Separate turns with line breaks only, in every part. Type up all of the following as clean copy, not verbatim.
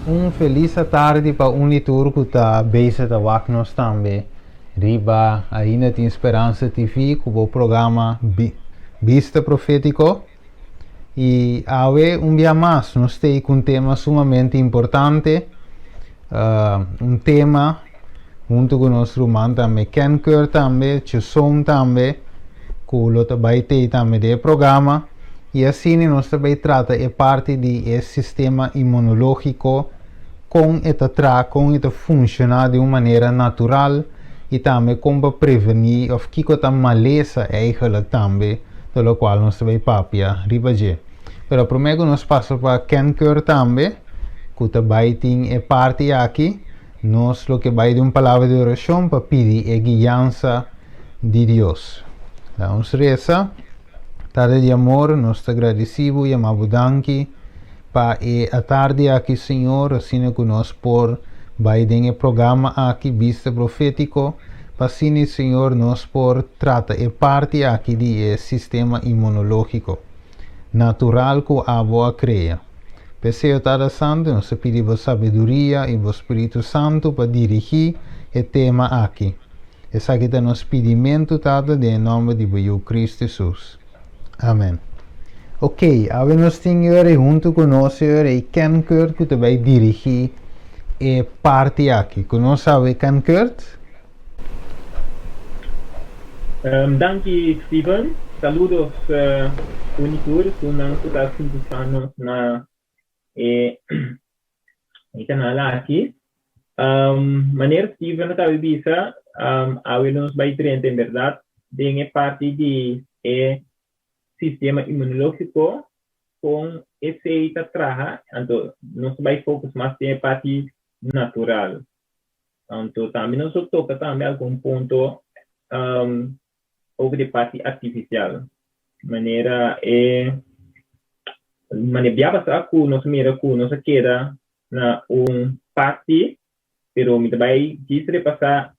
Un felis atardi pa un i tur ku ta bezig ta wak nos tambe riba Ainda Tin Speransa TV ku bo programa Bista Profétiko. I awe un bia mas nos ta ei ku un tema sumamente importante, un tema huntu ku nos ruman tambe Ken Keur tambe, Chuson tambe ku lo ta bai tei tambe den e programa. I asina nos ta bai trata e parti di e sistema inmunológiko, kon e ta traha, kon e ta funshoná di un manera natural i tambe kon pa prevení òf kiko ta malesa eigenlijk tambe, ta lokual nos ta bai papia riba dje. Pero promé ku nos pasa pa Ken Keur tambe, ku ta bai tin e parti aki, nos lo ke bai den un palabra di orashon pa pidi e guiansa di Dios. Laga nos resa. Tata di amor, nos ta gradisí bo i ama bo danki pa e atardi aki, Señor, asina ku nos por bai den e programa aki, Bista Profétiko, pa asina, Señor, nos por trata e parti aki di e sistema inmunológiko natural ku abo a krea. P'esei, o Tata Santu, nos ta pidi bo sabiduria i bo Spiritu Santu pa dirigí e tema aki. Esaki ta nos pidimentu, Tata, den e nòmber di bo Yu Kristu Hesus. Amen. Ok, awe nos tin e ora ei huntu ku nos e ora ei Ken Kurt ku ta bai dirigí e parti aki. Ku nos awe Ken Kurt?
Danki Steven. Saludos un i tur esunnan ku ta sintonisa nos na e kanal aki. Manera Steven a kaba di bisa, awe nos bai drenta en bèrdat den e parti di e sistema inmunológiko, kon esei ta traha, anto nos ta bai focus mas den e parti natural. Anto tambe nos lo toka tambe algun punto over di parti artifisial, manera e manera bia pasá ku nos a mira ku nos a keda na un parti, pero mi ta bai djis repasá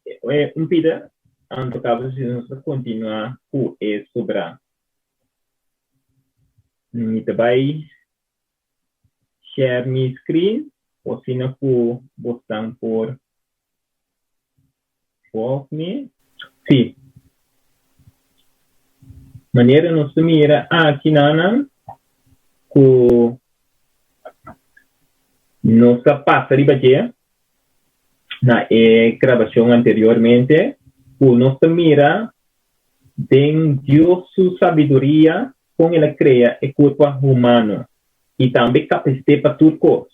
un pida, anto kaba si nos ta kontinuá ku e sobrá. Mi ta bai share mi screen, asina ku bosnan por volg mi. Sí. Manera nos ta mira aki nanan ku nos a pasa riba dje na e grabashon anteriormente, ku nos ta mira den Dios su sabiduria kon el a krea e kurpa humano i tambe kapasit'é pa tur kos.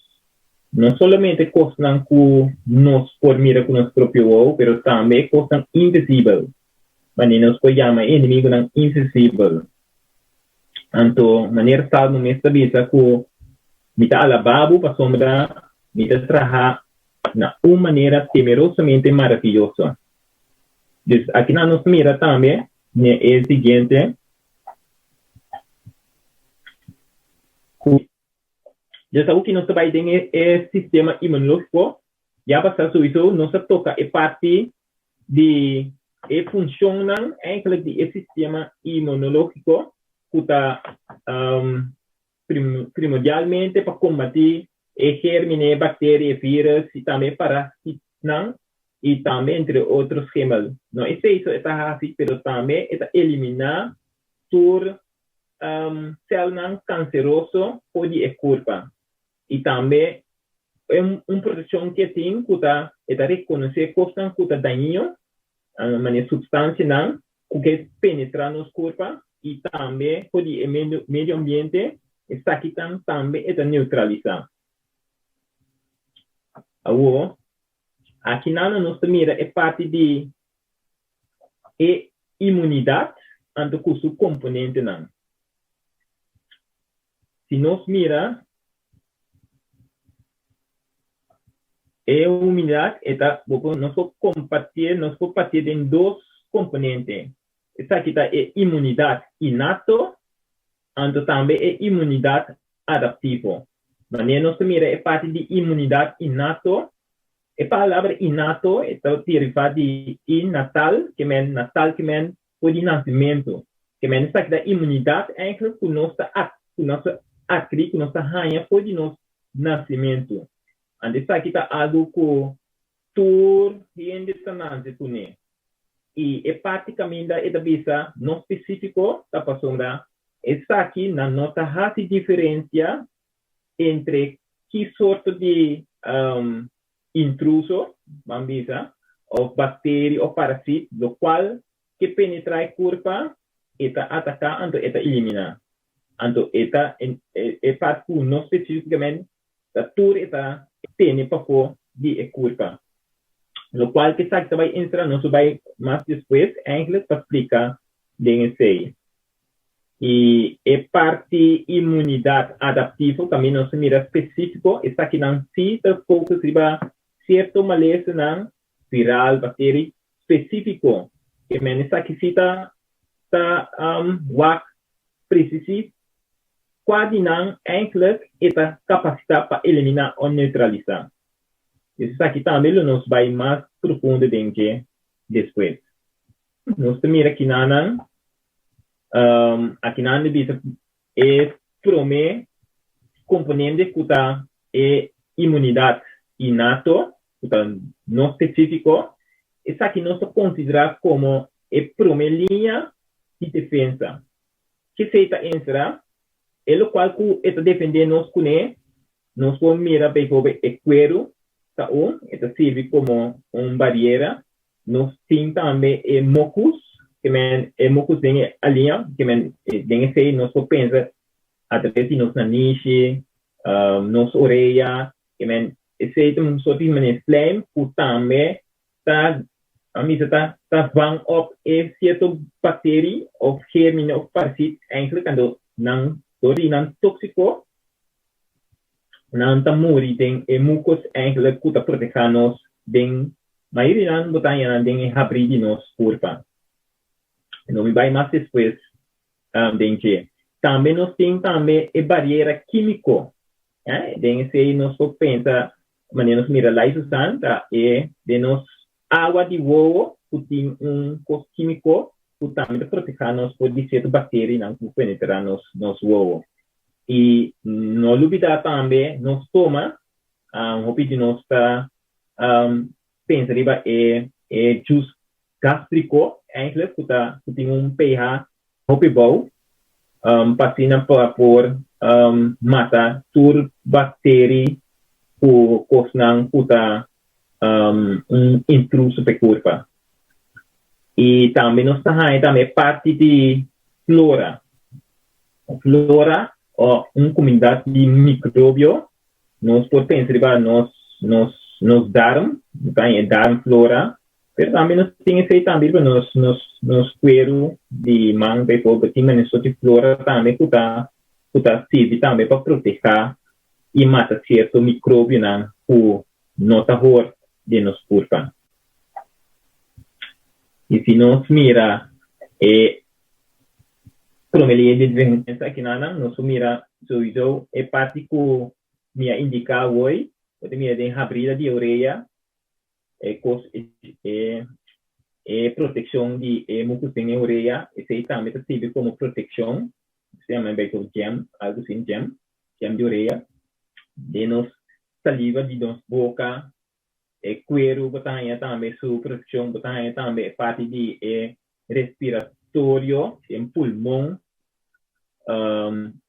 No solamente kosnan ku nos por mira ku nos propio wowo, pero tambe e kosnan invisibel, manera nos por yama e enemigunan invisibel. Anto, manera Salmo mes ta bisa ku, Mi ta alabá bo pasobra mi ta traha na un manera temerosamente maraviyoso. Dus akinan nos mira tambe ne e siguiente ku. Dje sa ki nos ta bai den e sistema inmunológiko, ya pasá souiso nos a toka e parti di e funshonnan eigenlijk di e sistema inmunológiko ku ta primordialmente pa kombatí e gérmine, e bakteria, e vírus i tambe e parasitnan i tambe entre otro schimmel. No esei so e ta hasi pero tambe e ta eliminá tur sèlnan kanseroso for di e kurpa i tambe un protekshon ku e tin ku ta e ta rekonosé kosnan ku ta dañino, manera supstansianan ku ke penetrá nos kurpa i tambe for di e medio ambiente esakinan tambe e ta neutralisá. Awor akinan nos ta mira e parti di e inmunidat anto ku su komponentenan. Si nos mira e inmunidat e ta bo por nos por kompartié nos por partié den dos komponente. Esaki ta e inmunidat innato anto tambe e inmunidat adaptivo. Manera nos ta mira e parti di inmunidat innato E palabra innato e ta deriva di innatal, ke men natal ke men for di nasimentu. Ke men esaki ta inmunidat eigenlijk ku nos ta ku nos ta adkiri, ku nos ta haña for di nos nasimentu. Anto esaki ta algu ku tur hende ta nase kuné. I e parti kaminda e ta bisa no spesífiko ta pasobra esaki nan no ta hasi diferensia entre ki sorto di intruso, ban bisa, òf bakteri òf parasit lokual ke penetrá e kurpa, e ta ataká anto e ta eliminá. Anto e ta e parti ku no spesífikamente ta tur e ta tene pafó di e kurpa. Lokual ku esaki ta bai entra nos lo bai mas despues eigenlijk pa splika den esei. I e parti inmunidat adaptivo kaminda nos ta mira spesífiko esakinan sí ta focus riba sierto malesanan viral, bakteri spesífiko. Ke men esaki sí ta ta wak presisí kua di nan eigenlijk e ta kapasitá pa eliminá o neutralisá. Esaki tambe lo nos bai mas profundo den dje despues. Nos ta mira kinanan, akinan di bisa e promé komponente ku ta e imunidat innato, ku ta no spesífiko, esaki nos ta konsiderá komo e promé liña di defensa. Kesei ta enserá e lokual ku e ta defendé nos kuné, nos por mira bijvoorbeeld e kueru ta un, e ta sirbi komo un bariera. Nos tin tambe e mokus, ke men e mokus den e aliña, ke men den esei nos por pensa atraves di nos nanishi, nos orea, ke men esei ta un sorti di manera slijm ku tambe ta a misa ta ta vang op e sierto bakteri of germine of parasit eigenlijk anto nan dor di nan toksiko nan ta muri den e mukos eigenlijk ku ta proteha nos den Mayoria nan bo ta haña nan den e habrí di nos kurpa. No mi bai mas despues den dje. Tambe nos tin tambe e bariera kímiko. Den esei nos por pensa manera nos mira Laisosan ta e den nos awa di wowo ku tin un kos kímiko ku tambe ta protehá nos for di sierto bakterianan ku penetrá nos nos wowo. I no lubidá tambe nos stoma, hopi di nos ta pensa riba e e jus gástriko eigenlijk ku ta ku tin un pH hopi bou pa asina pa por mata tur bakteri ku kosnan ku ta un intruso pa e kurpa. I tambe nos ta haña tambe parti di flora. Flora o un komunidat di mikrobio. Nos por pensa riba nos nos nos darm, ta e darmflora, pero tambe nos tin esei tambe riba nos nos nos kueru di man bijvoorbeeld tin manera soort di flora tambe ku ta ku ta sirbi tambe pa protehá i mata sierto mikrobionan ku no ta hor den nos kurpa. I si nos mira e prome liña di defensa akinanan, nos por mira souiso e parti ku mi a indiká awor, bo ta mira den habrida di orea e kos e e protekshon di e mukus den e orea, esei tambe ta sirbi komo protekshon, se yama bijvoorbeeld jam, algu sin jam, jam di orea, den nos saliva di nos boka. E kueru bo ta haña tambe su protekshon, bo ta haña tambe e parti di e respiratorio, den pulmon,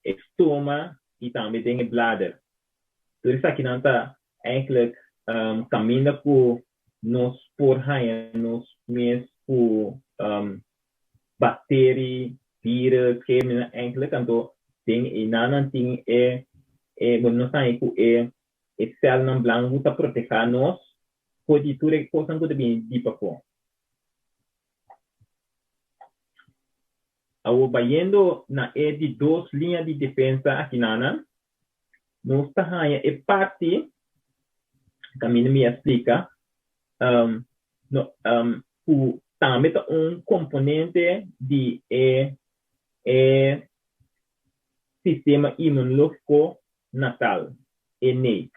e stoma i tambe den e blader. Tur esakinan ta eigenlijk kaminda ku nos por haña nos mes ku bakteri, virus, germennan eigenlijk anto den einan nan tin e, nos ta haña ku e E sèlnan blanku ta protehá nos for di tur e kosnan ku ta bini di pafó. Awor bayendo na e di dos liña di defensa akinana, nos ta haña e parti kaminda mi a splika ku tambe ta un komponente di e e sistema inmunológiko natal, innate.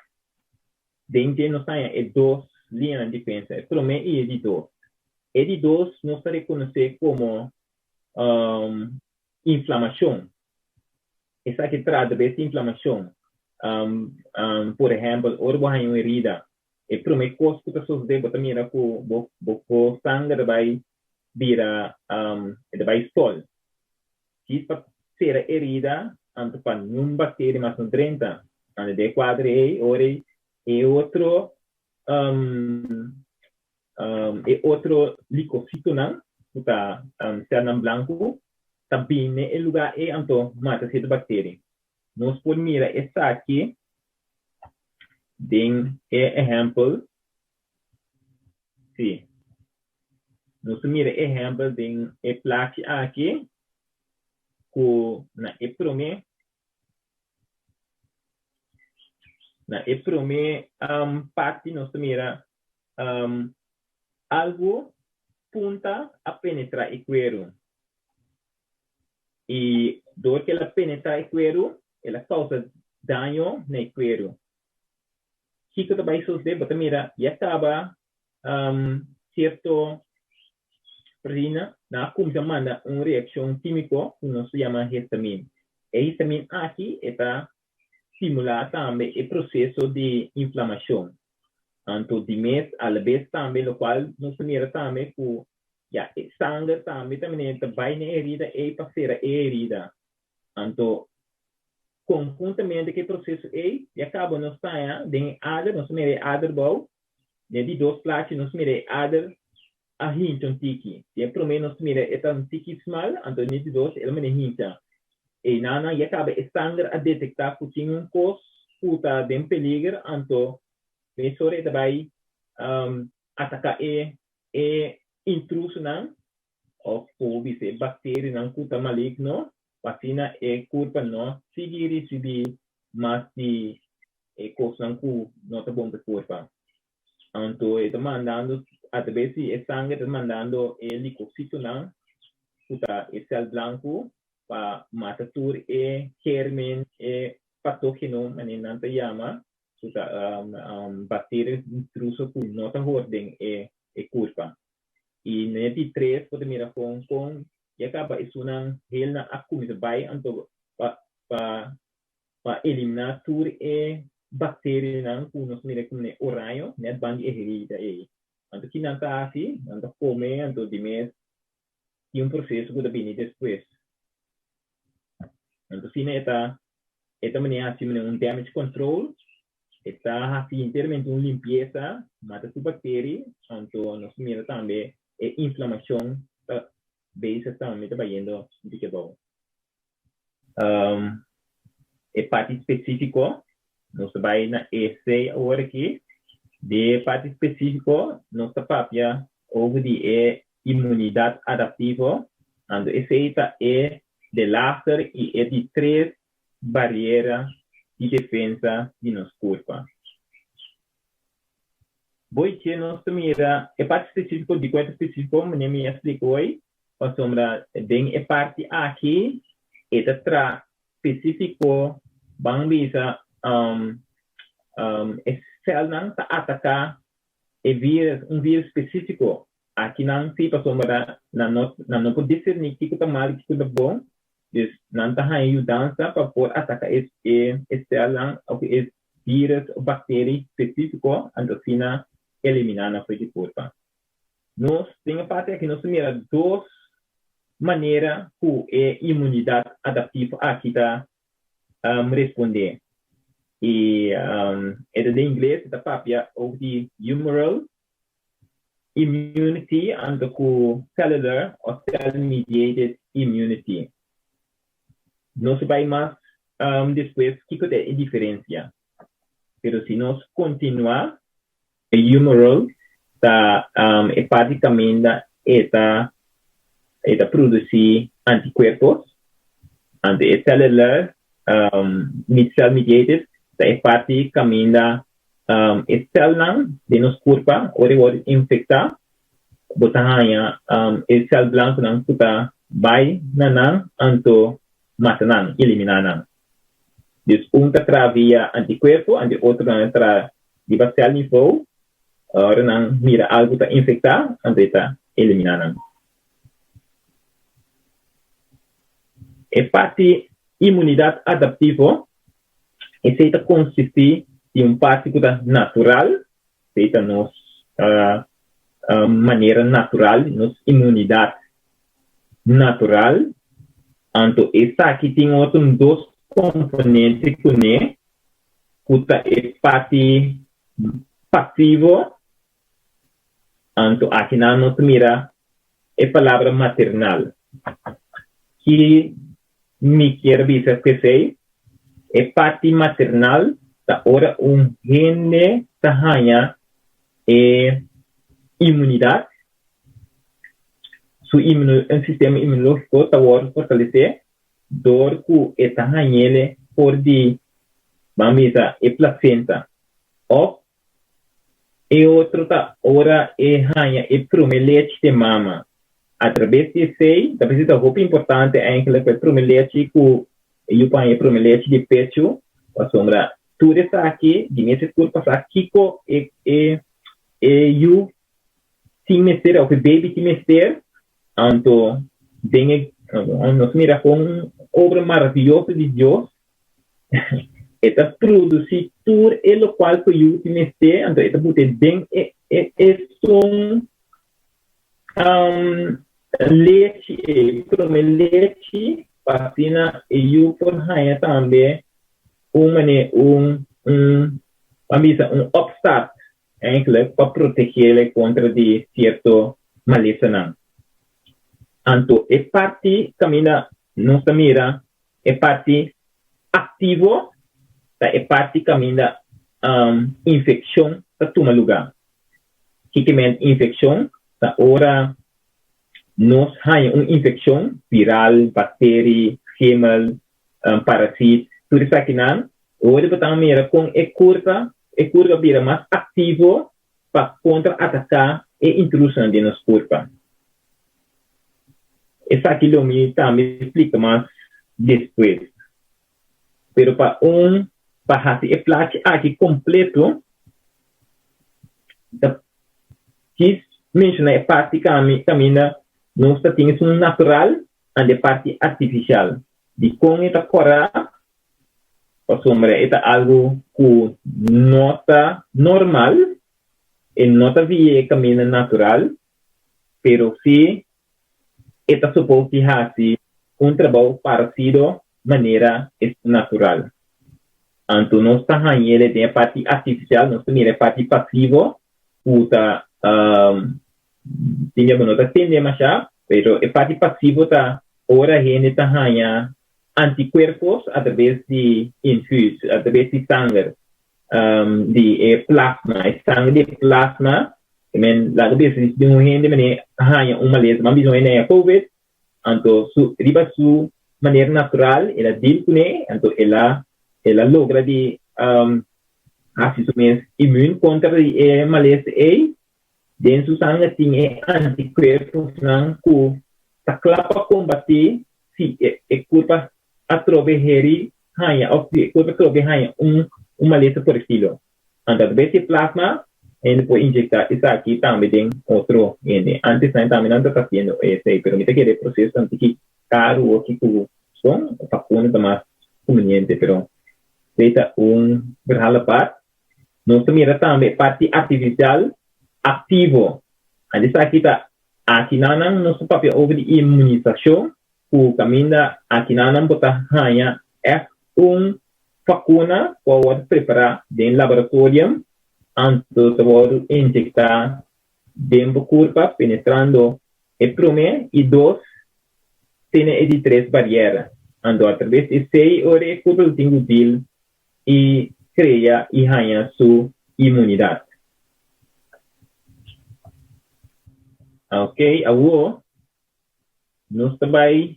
Den dje nos haña e dos liñanan di pensa, e promé i e di dos. E di dos nos ta rekonosé komo inflamashon. Esaki trata bes di inflamashon. Por ehèmpel, ora bo haña un herida, e promé kos ku ta sosodé, bo ta mira ku bo bo sanger ta bai bira, e ta bai stòl. Djis pa sera e herida, anto pa niun bakteria mas no drenta. Anto den e kuadro ei, ora e otro E otro likositonan, ku ta sèlnan blanku, ta bini na e lugá ei anto mata sierto bakteri. Nos por mira esaki den e ehèmpel, sí, nos ta mira e ehèmpel den e plachi aki ku na e promé Na e promé parti nos ta mira algu punta a penetrá e kueru. I dor ku el a penetrá e kueru, el a kousa daño na e kueru. Kiko ta bai sosodé? Bo ta mira ya kaba sierto proteina nan a kuminsá manda un reakshon kímiko ku nos ta yama histamin. E histamin aki e ta stimulá tambe e proseso di inflamashon. Anto di mes alabes tambe lokual nos ta mira tambe ku ya e sanger tambe ta manera ta bai na e herida ei pa sera e herida. Anto konhuntamente ku e proseso ei ya kaba nos ta haña den e ader, nos ta mira e ader bou. Den di dos plachi nos mira e ader a hincha un tiki. Den e promé nos mira e ta un tiki smal, anto den di dos el a manda hincha. Einan ya kaba e sanger a detektá ku tin un kos ku ta den peliger, anto mesora e ta bai ataká e e intrusonan òf por bisa e bakterianan ku ta maligno, pa asina e kurpa no sigui risibí mas di e kosnan ku no ta bon pa e kurpa. Anto e ta mandando atrabes di e sanger ta mandando e likositonan ku ta e sèl blanku pa mata tur e germen, e patógeno manera nan ta yama, ku ta bakteria intruso ku no ta hor den e kurpa. I na di tres bo ta mira kon kon ya kaba esunnan helnan a kuminsá bai anto pa pa pa eliminá tur e bakterianan ku nos mira komo e oraño nèt ban di e herida ei. Anto ki nan ta hasi? Nan ta kome anto di mes tin un proseso ku ta bini despues. Anto asina e ta e ta manera hasi manera un damage control, e ta hasi enteramente un limpiesa, mata tur bakteri, anto nos ta mira tambe e inflamashon ta bezig tambe ta bayendo un tiki abou. E parti spesífiko, nos ta bai na esei awor aki. Di e parti spesífiko nos ta papia over di e imunidat adaptivo, anto esei ta e delaster i e di tres bariera di defensa di nos kurpa. Boy ke nos ta mira e parti spesífiko di kuenta spesífiko manera mi a splika hoy, pasobra den e parti aki e ta tra spesífiko ban bisa e sèlnan ta ataká e vírus, un vírus spesífiko. Akinan sí pasobra nan no nan no por diserní kiko ta mal i kiko ta bon, dus nan ta haña yudansa pa por ataká e e sèlnan òf e vírus òf bakteri spesífiko, anto asina eliminá nan for di kurpa. Nos den e parti aki nos ta mira dos manera ku e imunidat adaptivo aki ta respondé. I e ta den ingles e ta papia over di humoral immunity anto ku cellular òf cell mediated immunity. Nos ta bai mas despues kiko ta e diferensia. Pero si nos kontinuá, e humoral ta e parti kaminda e ta e ta produsí antikuerpos, anto e cellular cell mediated ta e parti kaminda e sèlnan den nos kurpa ora e wòrdu infektá bo ta haña e sèl blankunan ku ta bai na nan anto mata nan, eliminá nan. Dus un ta traha via antikuerpo anto e otronan ta traha riba sèl nivou ora nan mira algu ta infektá anto e ta eliminá nan. E parti imunidat adaptivo. Esei ta konsistí di un parti ku ta natural, esei ta nos manera natural, nos inmunidat natural. Anto esaki tin otro dos komponente kuné ku ta e parti pasivo. Anto akinan nos ta mira e palabra maternal. Ki mi kier bisa ku esei? E parti maternal ta ora un hende ta haña e inmunidat, su sistema inmunológiko ta wòrdu fortalesé dor ku e ta hañ'ele for di, ban bisa, e plasenta òf E otro ta ora e haña e prome lechi di mama. Atrabes di esei, ta bisa ta hopi importante eigenlijk pa e prome lechi ku e yu por haña e prome lechi di pechu, pasobra tur esaki di mes e kurpa sa kiko e e e yu tin mester òf e baby tin mester, anto den e nos mira kon un obra maraviyoso di Dios E ta produsí tur e lokual ku yu tin mester, anto e ta bute den e esun lechi ei, promé lechi, pa asina e yu por haña tambe un manera, un, un, ban bisa un opstart eigenlijk pa protegele kontra di sierto malesanan. Anto e parti kaminda nos ta mira E parti aktivo ta e parti kaminda infekshon ta tuma lugá. Kiko men infekshon? Ta ora nos haña un infekshon, viral, bakteri, schimmel, parasit, tur esakinan, ora bo ta mira kon e kurpa, e kurpa bira mas aktivo pa kontra ataká e intrusonan den nos kurpa. Esaki lo mi tambe splika mas despues. Pero pa un pa hasi e plachi aki kompleto, ta kis menshoná e parti kaminda nos ta tin esun natural and e parti artifisial. Dikon e ta kòrá? Pasobra e ta algu ku no ta normal, e no ta via e kaminda natural, pero si e ta supos di hasi un trabou paresido manera esun natural. Anto nos ta hañ'el den e parti artifisial, nos ta mira e parti pasivo ku ta tin bia ku no ta tende mashá, pero e parti pasivo ta ora hende ta haña antikuerpos atraves di infuus, atraves di sanger, di e plasma, e sanger di e plasma, e men laga bisa di un hende mene haña un malesa, ban bisa un hende haña covid, anto su riba su manera natural el a deal kuné, anto el a el a logra di hasi su mes immuun kontra di e malesa ei, Den su sanger tin e antikuerposnan ku ta kla pa kombatí si e kurpa atrobe heri haña òf si e kurpa atrobe haña un un malesa por estilo. Anto atrabes di e plasma hende por inyekta esaki tambe den otro hende. Antes nan tambe nan ta hasiendo esei, pero mi ta kere e proseso nan tiki karu oki ku son, vakuna ta mas kumbiniente, pero esei ta un verhaal apart. Nos ta mira tambe e parti artifisial aktivo. Anto esaki ta akinanan nos ta papia over di inmunisashon ku kaminda akinanan bo ta haña ègt un vakuna ku a wòrdu prepará den laboratorium anto ta wòrdu injektá den bo kurpa penetrando e promé i dos tene e di tres bariera. Anto atraves di esei ora e kurpa lo tin ku deal i krea i haña su inmunidat. Ok, awor nos ta bai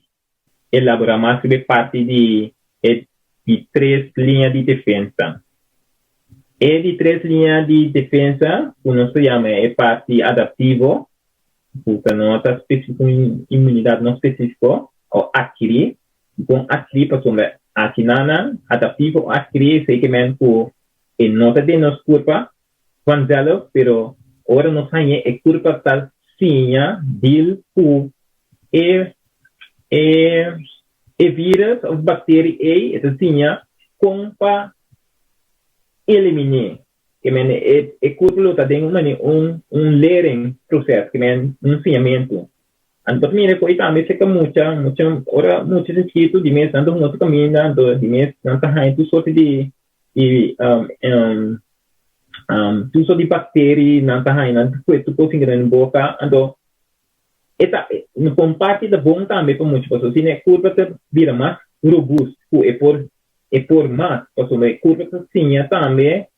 elaborá mas riba e parti di e di tres liña di defensa. E di tres liña di defensa ku nos ta yama e parti adaptivo, ku ta no ta spesifiko, un inmunidat no spesifiko o adkirí, Dikon adkirí? Pasobra akinanan adaptivo o adkirí esei ke men ku e no ta den nos kurpa vanzelf, pero ora nos hañ'é e kurpa ta siña deal ku e e e virus of bakteri ei, e ta siña kon pa. elimin'é. Ke men e e kurpo lo ta den un manera un un lering proces, ke men un siñamentu. Anto mira ku ei tambe seka mucha, mucha ora mucha ta chikitu di mes nan ta hunga su kaminda, anto di mes nan ta haña tur sorti di di tur sorti di bakteri nan ta haña, nan ta kue tur kos hinka den boka, anto e ta pa un parti ta bon tambe pa mucha pasobra asina e kurpa ta bira mas robust ku e por e por mas pasobra e kurpa ta siña tambe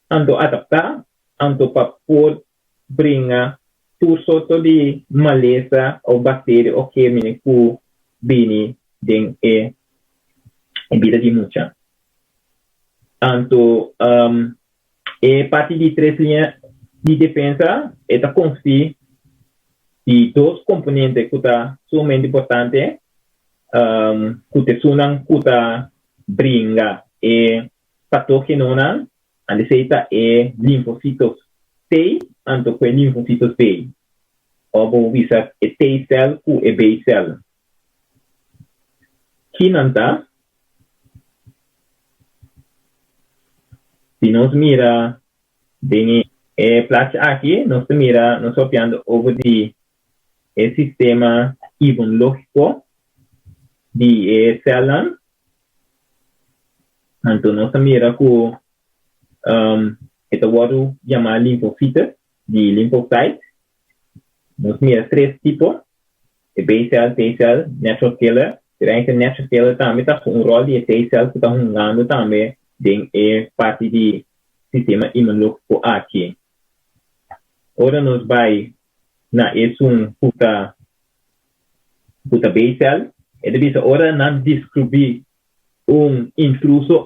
anto adaptá anto pa por bringa tur sorto di malesa of bacteria of germine cu bini den e bida di mucha. Anto e parti di tres liña di defensa e ta consisti di dos componente cu ta sumamente importante cu ta esunnan cu ta bringa e patogenonan. Anto esei ta e linfocitos T anto ku e linfocitos B. Òf bo por bisa e T-cel ku e B-cel. Ki nan ta? Si nos mira den e plachi aki, nos ta mira nos papiando over di e sistema imunológiko di e sèlnan. Anto nos a mira ku e ta wòrdu yamá linfosite di lymphocyte. Nos mira tres tipo, e B-cel, T-cel, natural killer. Pero e natural killer tambe ta un ròl di e T-cel ku ta hungando tambe den e parti di sistema imunológiko aki. Ora nos bai na esun ku ta ku ta B-cel, e ta bisa ora nan deskribí un intruso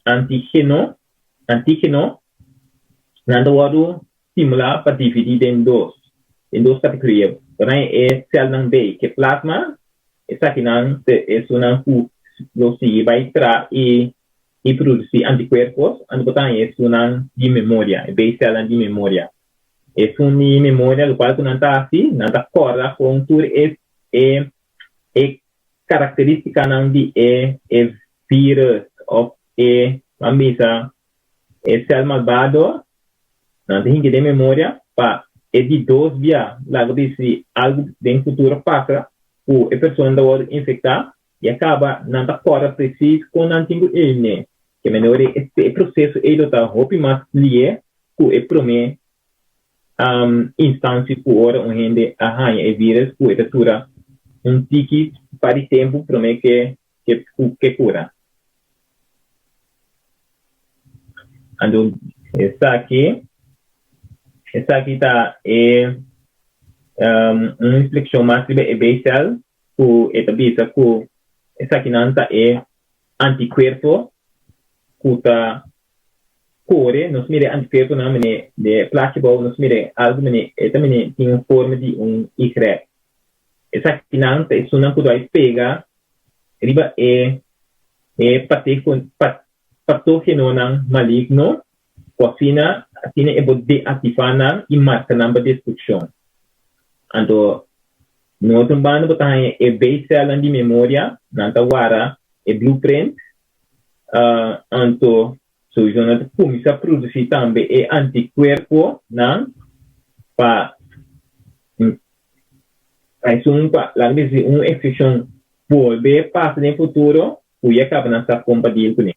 antigeno, antígeno, nan ta wòrdu stimulá pa dividí den dos, den dos kategoria. Por nan e sèlnan B ke plasma, esakinan ta esunnan ku lo sigui bai tra i i produsí antikuerpos, anto por ta haña esunnan di memoria, e B-sèlnan di memoria. Esun di memoria lokual ku nan ta hasi, nan ta kòrda kon tur e e e karakteristikanan di e e virus òf e ban bisa e sèl malbado, nan ta hinka den memoria pa e di dos bia laga bisa si algu den futuro pasa ku e persona ta wòrdu infektá i a kaba nan ta kòrda presis kon nan tin ku eliminé. Ke manera e proseso ei lo ta hopi mas lié ku e promé instansia ku ora un hende a haña e vírus ku e ta dura un tiki pa di tempu promé ke ke kura. Anto esaki esaki ta e un instrukshon mas riba e B-cel ku e ta bisa ku esakinan ta e antikuerpo ku ta kore, nos mira e antikuerponan mene de plachi bou, nos mira e algu mene e ta mene tin un forma di un Y. Esakinan ta esunnan ku ta bai pega riba e e patógenonan maligno ku asina asina e por deaktivá nan i marka nan pa destrukshon. Anto no otro banda bo ta haña e B-sèlnan di memoria, nan ta wara e blueprint, anto sowieso nan ta kuminsá produsí tambe e antikuerponan pa esun pa laga bisa si un infekshon bolbe pasa den futuro ku ya kaba nan sa kon pa deal kuné.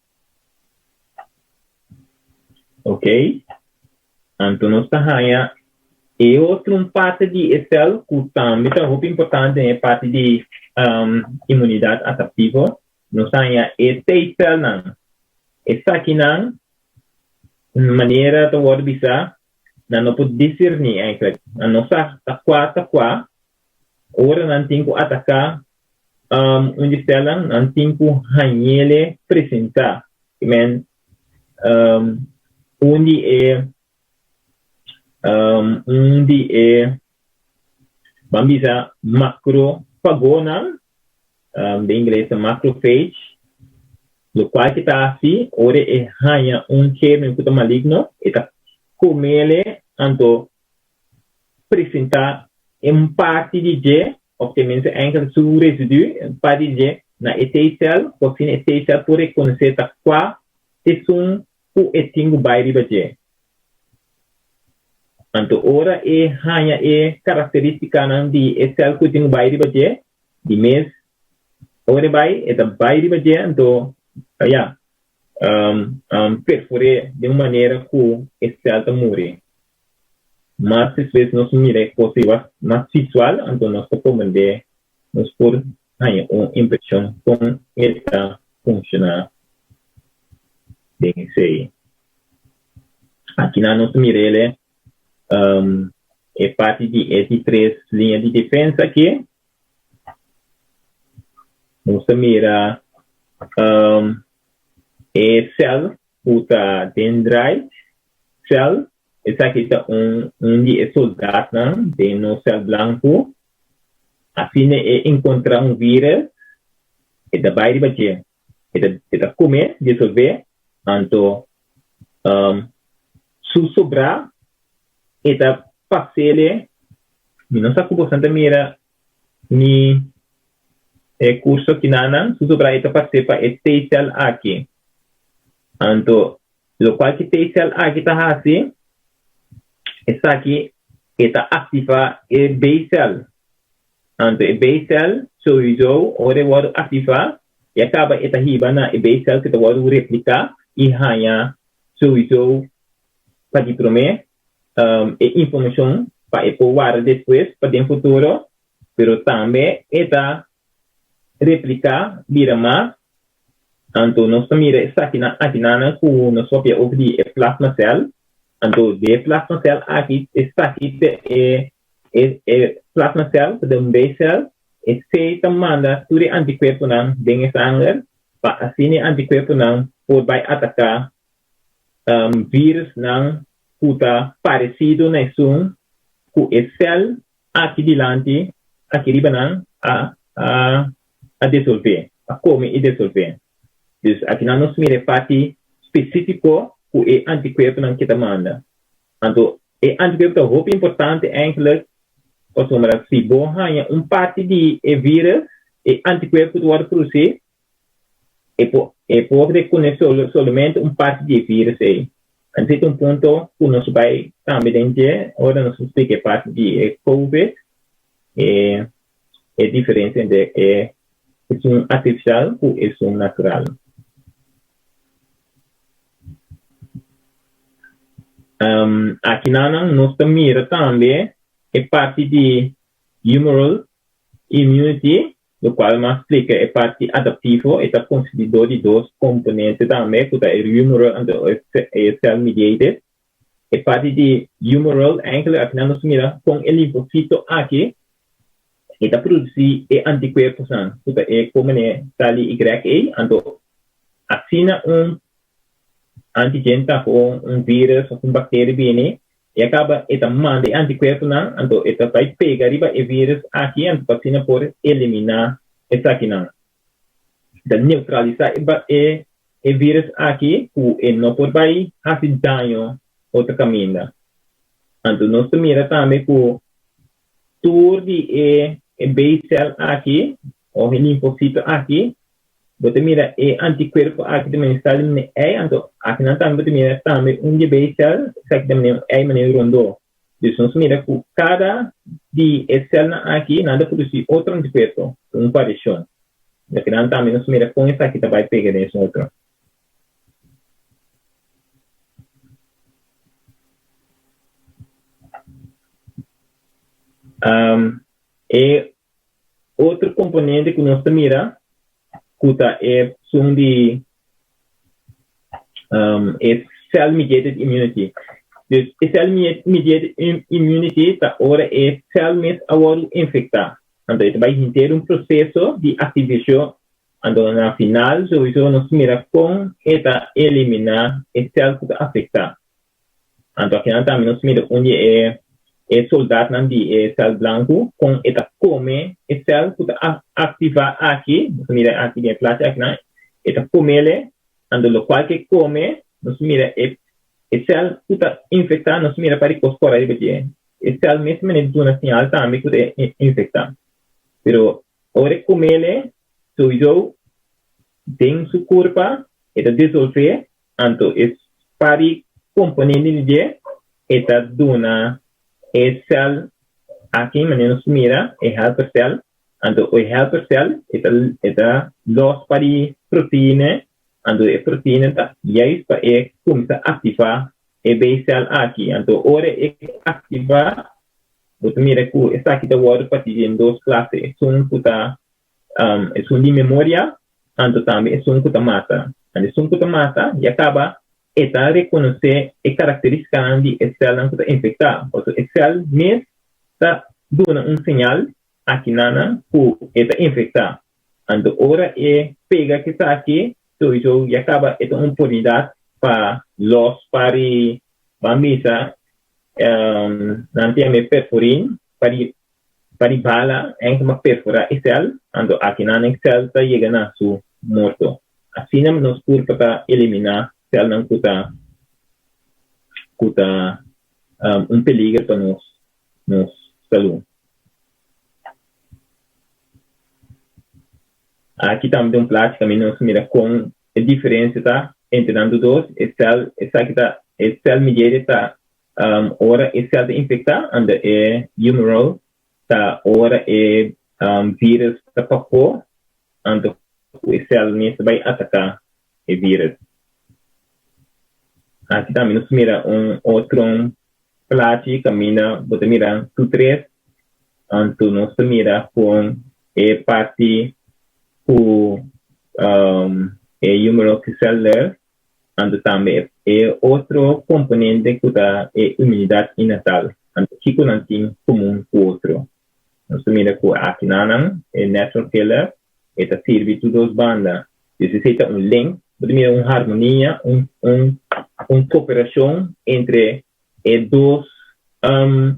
Ok, anto nos ta haña e otro un parte di e sèl ku tambe ta hopi importante den e parti di inmunidat adaptivo. Nos ta haña e T-sèlnan. Esakinan, manera ta wòrdu bisá, nan no por diserní eigenlijk. Nan no sa ta kua ta kua. Ora nan tin ku ataká un di sèlnan, nan tin ku hañ'ele presentá. Ke men un di e un di e ban bisa makrofagonan, den ingles ta macrophage, lokual ke ta hasi ora e haña un germen ku ta maligno, e ta komele anto presentá un parti di dje, òf tenminste ènkel su residu, un parti di dje, na e T-cel, ku asina e T-cel por rekonosé ta kua esun. ku e tin ku bai riba dje. Anto ora e haña e karakterístikanan di e sèl ku e tin ku bai riba dje, di mes ora e bai, e ta bai riba dje, anto ya, perfor'é den un manera ku e sèl ta muri. Mas despues nos mira e kos ei mas visual, anto nos ta komprendé, nos por haña un impreshon kon e ta funshoná den esei. Akinan nos ta mira el e parti di e di tres liña di defensa aki. Nos ta mira e sèl ku ta dendrite cell. Esaki ta un un di e soldatnan den nos sèl blanku. Asina e enkontrá un vírus, e ta bai riba dje. E ta e ta kume, disolvé, anto su sobrá e ta pas'ele. Mi no sa ku boso ta mira mi e kurso kinanan, su sobrá e ta pas'é pa e T-cell aki. Anto lokual ki T-cell aki ta hasi, esaki e ta aktivá e B-cell. Anto e B-cell souiso ora e wòrdu aktivá, ya kaba e ta hiba na e B-cell ku ta wòrdu repliká i haña souiso pa di promé e informashon pa e por warda despues pa den futuro, pero tambe e ta repliká bira mas. Anto nos ta mira esakinan akinanan ku nos papia over di e plasma cell. Anto di e plasma cell aki esaki ta e e plasma cell ta den un B-cell. Esei ta manda tur e antikuerponan den e sanger pa asina e antikuerponan por bai ataká virusnan ku ta paresido na esun ku e cell aki dilanti, aki riba nan a a a desolvé, a kome i desolvé. Dus akinan nos mira e parti spesífiko ku e antikuerponan ke ta manda. Anto e antikuerpo ta hopi importante eigenlijk pasobra si bo haña un parti di e vírus, e antikuerpo ta wòrdu produsí, e por e por rekonosé solamente un parti di e vírus ei. Anto ta un punto ku nos bai tambe den dje ora nos splika e parti di e covid, e e diferensia entre e esun artifisial ku esun natural. Akinanan nos ta mira tambe e parti di humoral immunity, lokual mas splika e parti adaptivo, e ta konsistidó di dos komponente tambe ku ta e humoral anto e cell mediated. E parti di humoral eigenlijk al final nos mira kon e linfocito aki e ta produci e antikuerposnan ku ta e komene sali Y ei, anto asina un antigen ta ku un virus of un bakteria bini e a kaba e ta manda e antikuerponan anto e ta bai pega riba e virus aki anto pa asina por eliminá esakinan. Ta neutralisá e e virus aki ku e no por bai hasi daño otro kaminda. Anto nos ta mira tambe ku tur di e e B-cel aki òf e linfosito aki bo ta mira e antikuerpo aki ta mene sali mene ei, anto akinan tambe bo ta mira tambe un di e B-cel esaki ta mene un ei mene rondó. Dus nos mira ku kada di e sèlnan aki nan ta produsí otro antikuerpo, un variashon. Loke nan tambe nos mira kon esaki ta bai pega den esun otro. E otro komponente ku nos ta mira ku ta esun di e cell mediated immunity. Dus e cell mediated immunity ta ora e cell mes a wòrdu infektá. Anto e ta bai henter un proseso di aktivashon, anto na final souiso nos mira kon e ta eliminá e cell ku ta afektá. Anto akinan tambe nos mira un di e e soldatnan di e sèl blanku kon e ta kome e sèl ku ta aktivá aki, nos ta mira aki den e plachi akinan, e ta komele, anto lokual ku e kome nos mira e e sèl ku ta infektá nos mira pa di kos kòrda riba dje, e sèl mes manera duna siñal tambe ku ta infektá. Pero ora e komele souiso den su kurpa e ta disolvé anto e. par di komponente di dje e ta duna e sèl aki manera nos mira e helper cell anto e helper cell e ta e ta lòs par di proteine anto e proteine ta juist pa e kuminsá aktivá e B cell aki anto ora e aktivá bo ta mira ku esaki ta wòrdu partí den dos klase esun ku ta esun di memoria anto tambe esun ku ta mata. Anto esun ku ta mata ya kaba e ta rekonosé e karakterístikanan di e sèlnan ku ta infektá. Pasobra e sèl mes ta duna un señal akinanan ku e ta infektá. Anto ora e pega ku esaki souiso ya kaba e ta un oportunidat pa lòs pa ri ban bisa nan ta yama e perforin pa di Pa di bala en kuma perfora e sèl, anto akinan e sèl ta yega na su morto. Asina nos kurpa ta eliminá sèlnan ku ta ku ta un peliger pa nos nos salú. Aki tambe den un plachi kaminda nos mira kon e diferensia ta entre nan tur dos. E sèl esaki ta e sèl mediated ta Ora e sèl ta infektá, anda e humoral ta ora e vírus ta pafó, anto ku e sèl mes ta bai ataká e vírus. Aki tambe nos mira un otro plachi kaminda bo ta mira tur tres, anto nos ta mira kon e parti ku e humoral ku sèl der Anto tambe e otro komponente ku ta e imunidat inatal. Anto kiko nan tin komun ku otro? Nos ta mira ku akinanan e natural killer e ta sirbi tur dos banda. Dus esei ta un link, bo ta mira un harmonia, un un un koperashon entre e dos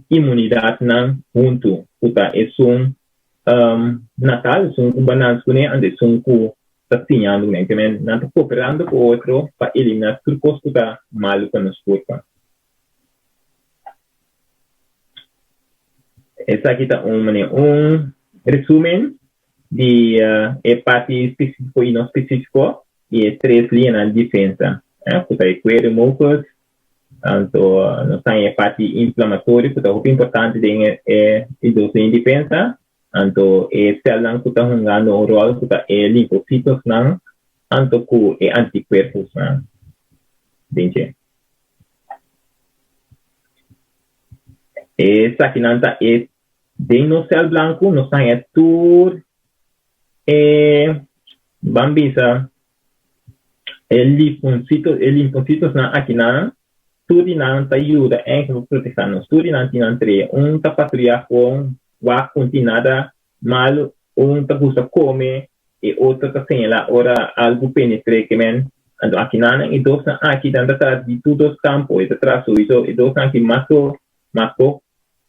imunidatnan huntu ku ta esun natal, esun ku balans kuné anto esun ku ta siñando kuné. Ke men nan ta koperando ku otro pa eliminá tur kos ku ta malu pa nos kurpa. Esaki ta un manera un resumen di e parti spesífiko i no spesífiko di e tres liñanan di defensa, ku ta e kueru, mucus, Anto nos ta e parti inflamatorio ku ta hopi importante den e e dos liña di defensa. Anto e sèlnan ku ta hungando un ròl ku ta e linfositosnan anto ku e antikuerposnan den dje. Esakinan ta e den nos sèl blanku nos ta haña tur e ban bisa E linfosito, e linfositosnan akinan, tur di nan ta yuda eigenlijk pa protehá nos. Tur di nan tin nan trea. Un ta patruyá kon wak ku no tin nada malu, un ta gusta kome, e otro ta señalá ora algu penetr'é ke men. Anto akinanan e dosnan aki nan ta traha di tur dos kampo. E ta traha souiso e dosnan aki makro, makro,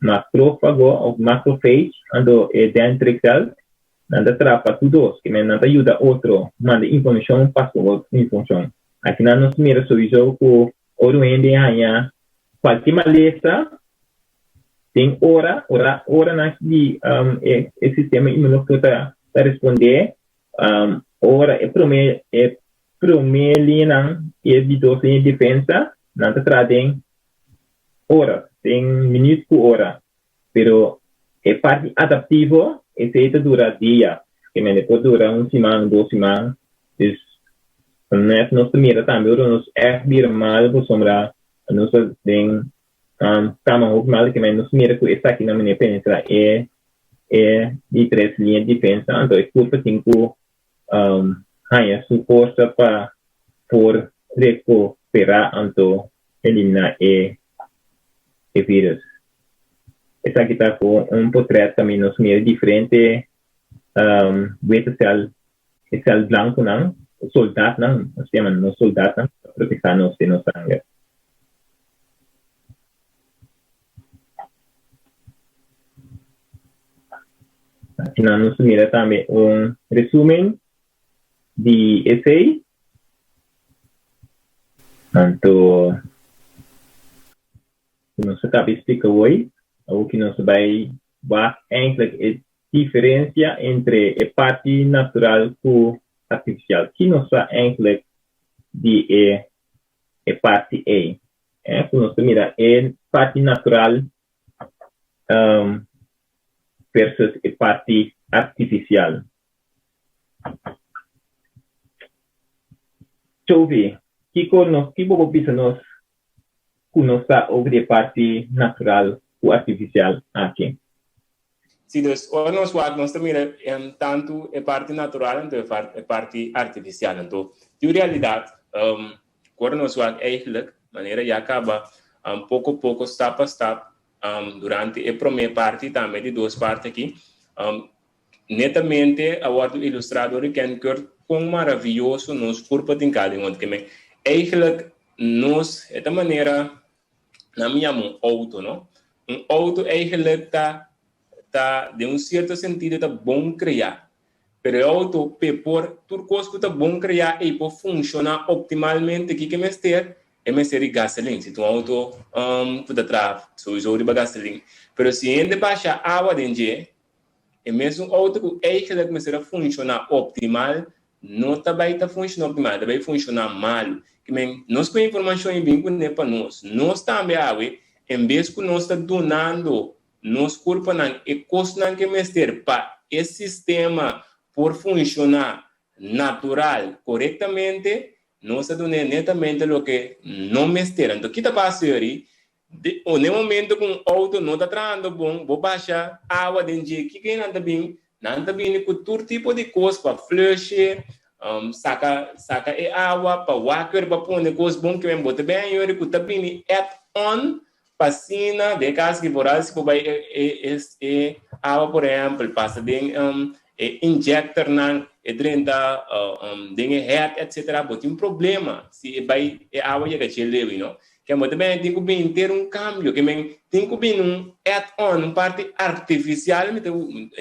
makrofago òf macrophage, anto e dendritic cell. Nan ta traha pa tur dos, ke men nan ta yuda otro manda informashon pa su otro informashon. Akinan nos mira souiso ku ora un hende haña kualke malesa den ora, ora oranan di e sistema inmunológiko ta respondé, ora e promé e promé liñanan i e di dos liña di defensa nan ta traha den ora, den minüt ku ora. Pero e parti adaptivo esei ta dura dia, ke mende por dura un siman, dos siman. Dus net nos ta mira tambe ora nos ègt bira mal pasobra nos ta den kama hopi mal ke mende nos mira ku esaki nan mester penetra e e di tres liña di defensa anto e kurpa tin ku haña su forsa pa por rekuperá anto eliminá e e virus. Esaki ta ku un potret kaminda nos mira diferente wete sèl, e sèl blankunan, soldatnan, nos ta yama nos soldatnan ku ta protehá nos den nos sanger. Asina nos ta mira tambe un resumen di esei. Anto ku nos a kaba splika hoy, awor ki nos ta bai wak eindelijk e diferensia entre e parti natural ku artifisial. Ki nos sa eindelijk di e. e parti ei. Eh, ku nos ta mira e parti natural um, versus e parti artifisial. Chovi, kiko nos, kiko bo bisa nos ku nos sa over di e parti natural ku artifisial aki?
Sí, dus ora nos wak nos ta mira em, tantu e parti natural anto e, e parti artifisial. Anto, di realidat, ora nos wak eigenlijk, manera ya kaba poko poko, stap pa stap, durante e promé parti, tambe di dos parti aki, netamente a wòrdu ilustrá dor di Ken Kurt kon maravioso nos kurpa tin kada un. Ke men eigenlijk nos e ta manera nan mi yama un outo, no? Un outo eigenlijk ta den un sierto sentido ta bon kreá. Pero e outo p'e por tur kos ku ta bon kreá ei por funshoná optimalmente kiko e mester? E mester di gasolin. Si ta un outo ku ta traha souiso riba gasolin. Pero si hende basha awa den dje, E mesun outo ku eigenlijk mester a funshoná optimal no ta bai ta funshoná optimal, ta bai funshoná malu. Ke men, nos ku e informashon ei bin kuné pa nos. Nos tambe awe, en bes ku nos ta dunando nos kurpanan e kosnan ke mester pa e sistema por funshoná natural korektamente, nos ta dun'é netamente loke no mester. Anto ki ta pasa yori? De o n'e momento ku un outo no ta trahando bon, bo basha awa den dje, kiko e nan ta bin? Nan ta bini ku tur tipo di kos pa flush'e, saka saka e awa, pa wak pa pone kos bon ke men bo ta bin ayori ku ta bini add on pa asina den e kaso ki vooral si bo bai e e e awa por ehèmpel pasa den e injectornan e drenta den e head etcetera bo tin problema si e bai e awa yega dje leu you know. Ke bo ta bini tin ku bini ter un kambio ke men tin ku bini un add on un parti artifisial mi ta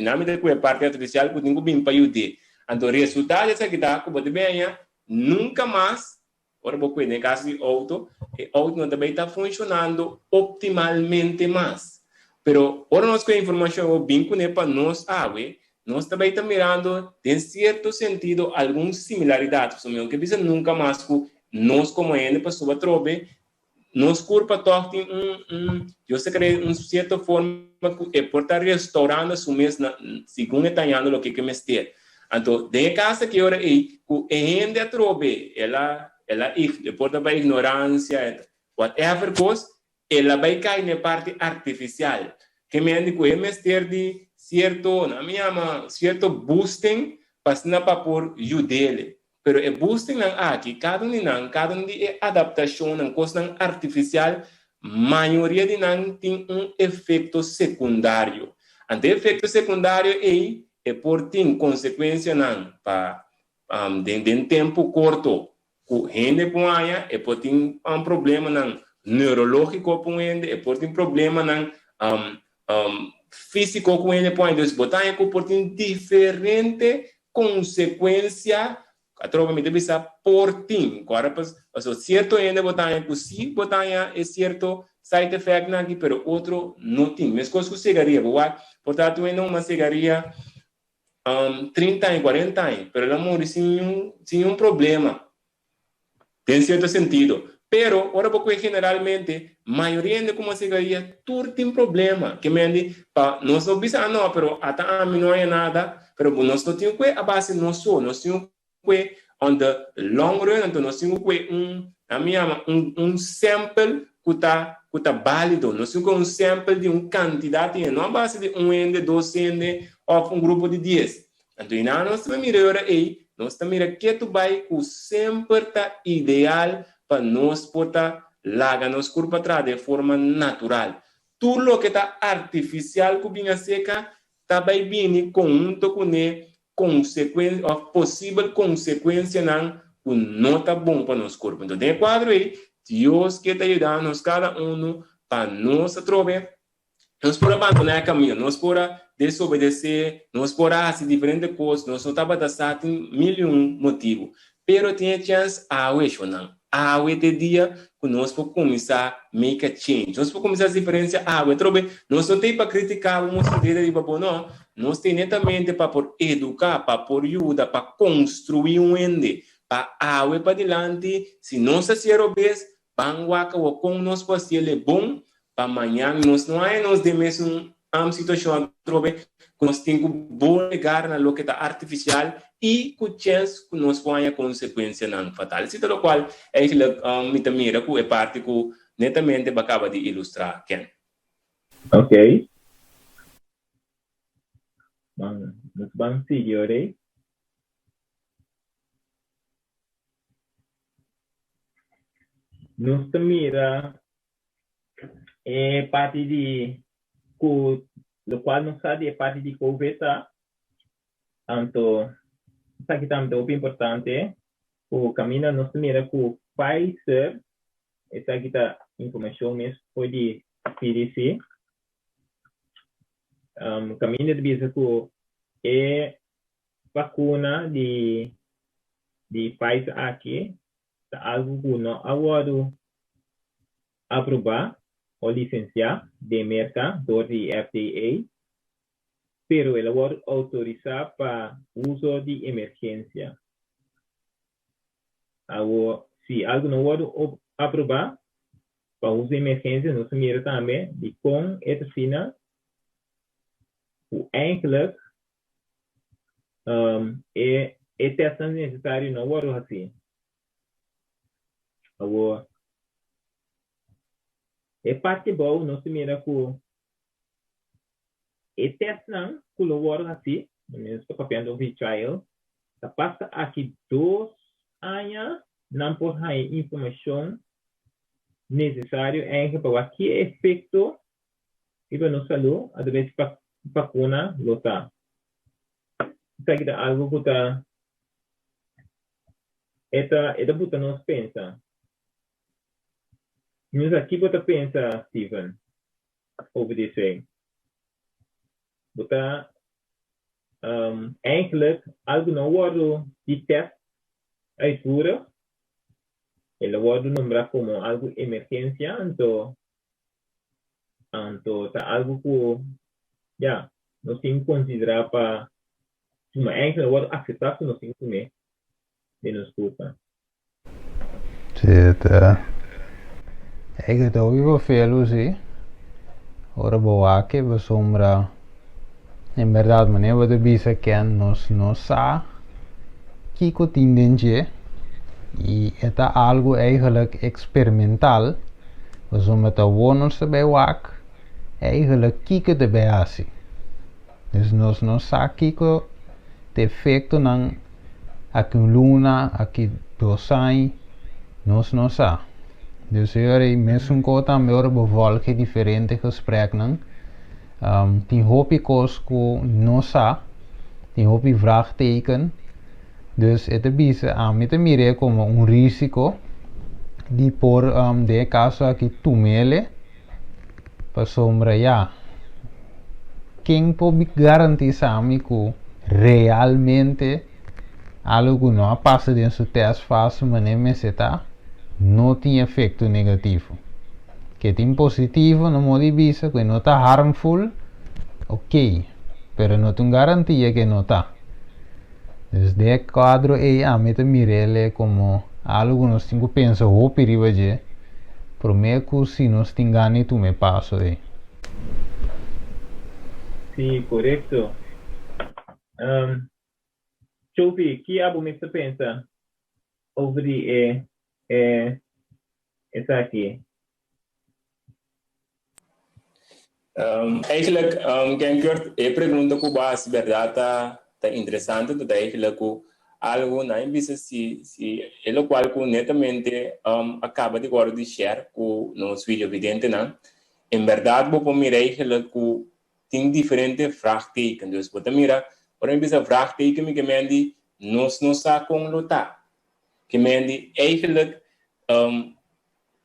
nan mi ta ku e parti artifisial ku tin ku bini pa yud'é. Anto resultado di esaki ta ku bo ta bini haña nunka mas ora bo kuida den kaso di outo e outo no ta bai ta funshonando optimalmente mas. Pero ora nos ku e informashon bo bin kuné pa nos awe nos ta bai ta mirando den sierto sentido algun similaridat pasobra mi no ke bisa nunka mas ku nos komo hende pasobra atrobe nos kurpa tòg tin un un Dios ta krea un sierto forma ku e por ta restourando su mes na segun e ta hañando loke ke mester. Anto den e kas aki ora ei ku e hende atrobe el a el a e por ta pa ignoransia whatever kos El a bai kai na e parti artifisial, ke mende ku e mester di sierto, nan mi yama sierto boosting pa asina pa por yud'ele. Pero e boostingnan aki, kada un di nan, kada un di e adaptashonnan, kosnan artifisial, mayoria di nan tin un efekto sekundario. Anto e efekto sekundario ei e por tin konsekuensianan pa den den tempu korto Ku hende por haña, e por tin problemanan neurológiko pa un hende, e por tin problemanan físiko ku hende por haña. Dus bo ta haña ku por tin diferente konsekuensia, atrobe mi ta bisa por tin. Ku ora pasobra sierto hende bo ta haña ku sí bo ta haña e sierto side effectnan aki, pero otro no tin. Meskos ku sigaria, bo wak por ta tin hende huma sigaria 30 aña, 40 aña, pero el a muri sin niun, sin niun problema, den cierto sentido. Pero, ora bo koe generalmente, mayoria hende ku masigaria tur tin problema. Ke mendi, pa nos no bisa, ah no, pero ata ami no haña nada, pero nos no tin koe a base nos so, nos tin koe on the long run, anto nos tin ku koe un, ami yama un, un sample ku ta, ku ta bálido. Nos tin ku koe un sample di un kantidat di hende, no a base di un hende, dos hende òf un grupo di dies. Anto i nan nos ta mira e ora ei, nos ta mira ketu bai ku semper ta ideal pa nos por ta laga nos kurpa traha den forma natural. Tur loke ta artifisial ku bin aseka ta bai bini konhunto kuné konsekuen òf posibel konsekuensianan ku no ta bon pa nos kurpo. Enton den e kuadro ei, Dios ke ta yuda nos kada unu pa nos atrobe nos por a bandoná e kaminda, nos por a desobedesé, nos por a hasi diferente kos, nos no tabata sa tin mil i un motibu. Pero tin e chèns awe, shonnan. Awe ta e dia ku nos por kuminsá make a change. Nos por kuminsá hasi diferensia awe. Atrobe, nos no ta ei pa kritiká bo, mustra dede riba bo, no. Nos ta ei netamente pa por eduká, pa por yuda, pa konstruí un hende. Pa awe padilanti, si nos hasi e robes, Ban wak awor kon nos por hasiel e bon pa mañan nos no haña nos den mesun situashon atrobe ku nos tin ku bolegar na loke ta artifisial i ku chèns ku nos por haña konsekuensianan fatal. Esei ta lokual eigentlik mi ta mira ku e parti ku netamente bo a kaba di ilustrá, Ken.
Ok. Ban, nos ban sigui ora ei. Nos ta mira e parti di ku lokual nos sa di e parti di Covid ta, anto esaki tambe ta hopi importante ku kaminda nos ta mira ku Pfizer, esaki ta informashon mes for di CDC, kaminda ta bisa ku e Vakuna di di Pfizer aki ta algu ku no a wòrdu aprobá o lisensiá den Merka dor di FDA, pero el a wòrdu outorisá pa uso di emergensia. Awor, si algu no wòrdu aprobá pa uso di emergensia, nos ta mira tambe dikon e ta asina ku eigenlijk E e testnan nesesario no wòrdu hasí. Awor, e parti abou nos ta mira ku e testnan ku lo wòrdu hasí, nos ta papiando over di trial, ta pasa aki dos aña nan por haña informashon nesesario eigenlijk pa wak ki efekto riba nos salú atraves di vakuna lo ta. Esaki ta algu ku ta e ta e ta buta nos pensa. Mi no sa ki bo ta pensa Steven over di esei. Bo ta eigenlijk algu no wòrdu di tèst uitvoeren, e lo wòrdu nombrá komo algu emergensia anto Anto ta algu ku ya nos tin ku konsiderá pa tuma eigenlijk no wòrdu akseptá ku nos tin ku tum'é den nos kurpa.
Sí, ta eigenlijk ta hopi vervelend sí. Ora bo wak e pasobra en berdad manera bo ta bisa ken nos no sa kiko tin den dje i e ta algu eigenlijk eksperimental. Pasobra ta awor nos ta bai wak eigenlijk kiko ta bai hasi. Dus nos no sa kiko ta efectonan aki un luna, aki dos aña, nos no sa. Dus e ora ei mesun ko tambe ora bo volg e diferente gespreknan, tin hopi kos ku no sa, tin hopi vraagteken. Dus e ta bisa, ami ta mir'é komo un risiko di por den e kaso aki tum'ele pasobra ya ken por garantisa mi ku realmente algu ku no a pasa den su tèst fase manera mester ta no tin efekto negativo. Ke tin positivo no mor di bisa ku e no ta harmful, ok, pero no ta un garantia ku e no ta. Dus den e kuadro ei ami ta mir'el komo algu ku nos tin ku pensa hopi riba dje promé ku si nos tin gana di tuma e paso ei.
Sí, korekto. Chopi, ki abo mester pensa over di e esaki?
Eigenlijk, Ken Kurt, e pregunta ku bo a hasi bèrdat ta ta interesante, ta eigenlijk ku algu nan a bisa si si e lokual ku netamente a kaba di wòrdu di share ku nos videovidentenan, en bèrdat bo por mira eigenlijk ku tin diferente vraagteken. Dus bo ta mira, ora mi bisa vraagteken mi ke men di nos no sa kon lo ta. Ke men di eigenlijk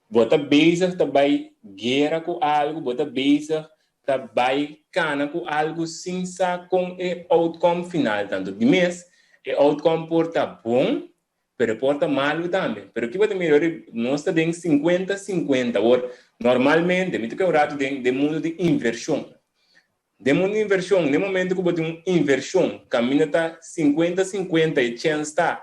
Bo ta bezig ta bai guera ku algu, bo ta bezig ta bai kana ku algu sin sa kon e outcome final ta. Anto di mes e outcome por ta bon, pero e por ta malu tambe. Pero ki bo ta mira ora nos ta den sinkuenta sinkuenta. Awor, normalmente, mi ta kere un ratu den den mundu di invershon. Den mundu di invershon, den momento ku bo tin un invershon kaminda ta sinkuenta sinkuenta e chèns ta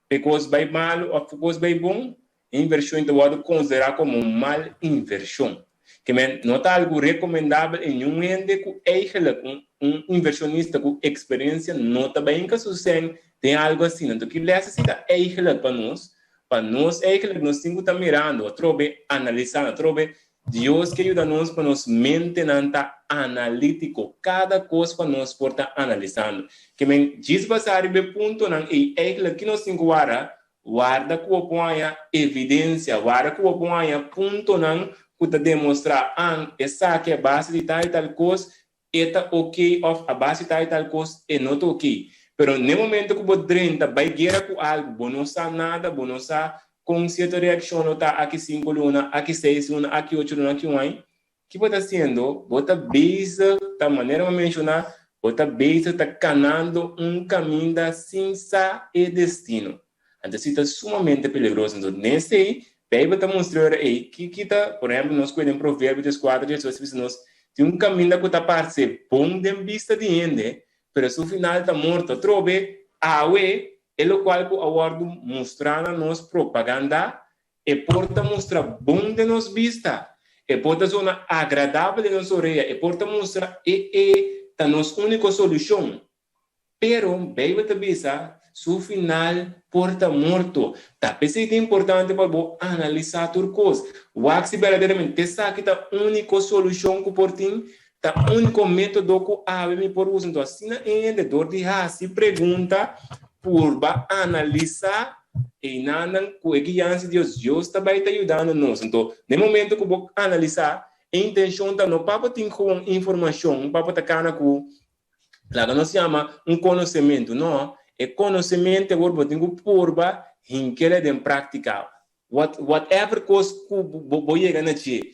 pa e kos bai malu òf pa e kos bai bon. E invershon ta wòrdu konsiderá komo un mal invershon. Ke men no ta algu rekomendabel i niun hende ku eigenlik un un invershonista ku eksperensia no ta bai hinka su sèn den algu asina. Anto ki lès esei ta eigenlik pa nos? Pa nos eigenlik nos tin ku ta mirando atrobe, analisando atrobe. Dios ke yuda nos pa nos mentenan ta analítiko, kada kos pa nos por ta analisando. Ke men djis basá riba e puntonan ei eigenlik ki nos tin ku wara? Warda ku bo por haña evidensia, warda ku bo por haña puntonan ku ta demostrá an esaki a base di tal i tal kos e ta oké òf a base di tal i tal kos e no ta oké. Pero n'e momento ku bo drenta bai guera ku algu, bo no sa nada, bo no sa kon sierto reakshon lo ta aki sinku luna, aki seis luna, aki ocho luna, aki un aña, Ki bo ta hasiendo? Bo ta bezig ta, manera bo a menshoná, bo ta bezig ta kanando un kaminda sin sa e destino. Anto esei ta sumamente peligroso. Anto den esei, Beibel ta mustra ora ei ki ki ta, por ehèmpel, nos koe den Proverbio dieskuater, diesocho ta bisa nos, Tin un kaminda ku ta parse bon den bista di hende, pero su final ta morto. Atrobe, awe, e lokual ku a wòrdu mustrá na nos propagandá E por ta mustra bon den nos bista, e por ta zona agradabel den nos orea, e por ta mustra e e ta nos úniko solushon. Pero Beibel ta bisa, Su final por ta morto. Ta p'esei ta importante pa bo analisá tur kos. Wak si berdaderamente esaki ta úniko solushon ku por tin, ta úniko método ku awe mi por usa. Enton asina e hende dor di hasi pregunta, purba analisá einannan ku e guiansa di Dios, Dios ta bai ta yudando nos. Anto, den momento ku bo analisá, e intenshon ta no pa bo tin gewoon informashon, pa bo ta kana ku, laga nos yama, un konosementu. No, e konosementu awor bo tin ku purba hink'el den práktika. What, whatever kos ku bo yega na dje,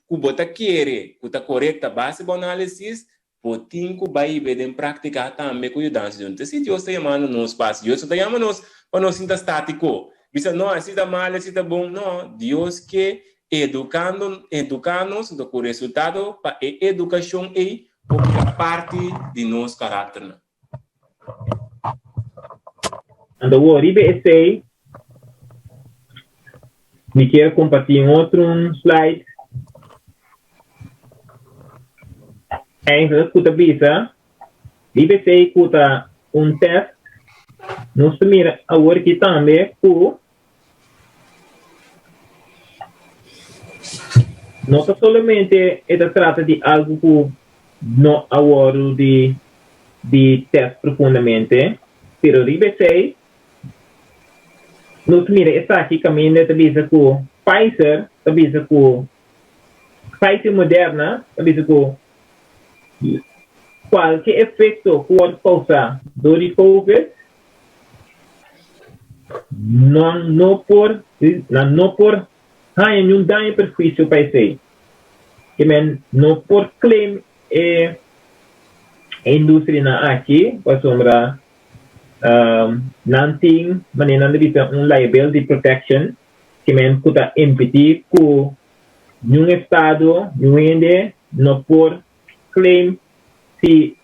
ku bo ta kere ku ta korekto a base bo análisis, bo tin ku bai be den práktika tambe ku yudansa di Dios. Entonces si Dios ta yamando nos pa hasi, Dios no ta yama nos pa nos sinta státiko, bisa no, esei ta mal, esei ta bon. No, Dios ke edukando, eduká nos, entonces ku resultado pa e edukashon ei por bira parti di nos karakternan.
Anto awor riba esei mi kier comparti un otro un slide. Eigenlijk cu ta bisa riba esei cu ta un test nos ta mira awor aki tambe cu no ta solamente e ta trata di algo cu no a wordo di di test profundamente, pero riba esei nos mira esaki caminda ta bisa cu Pfizer ta bisa cu Pfizer y Moderna ta bisa cu cualke efecto cu wordo causa door di covid nan no por nan no por haña niun daño perhuicio pa esei. Ke men no por claim e industrianan aki pasobra nan tin manera nan ta bisa un liability protection ke men ku ta impidi ku niun estado, niun hende no por claim si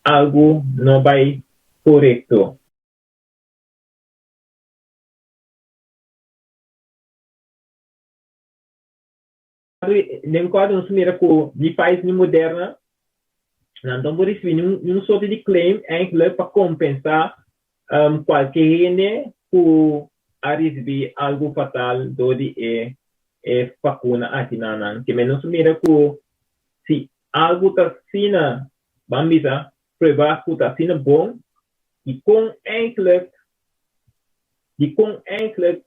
algu no bai korekto. Den kuadro nos mira ku ni Pfizer ni Moderna nan no por risibi niun sorte di claim eigenlijk pa kompensá kualke hende ku a risibi algu fatal dor di e e vakuna aki na nan. Ke men nos mira ku si algu ta asina ban bisa prueba ku ta asina bon dikon eigenlijk dikon eigenlijk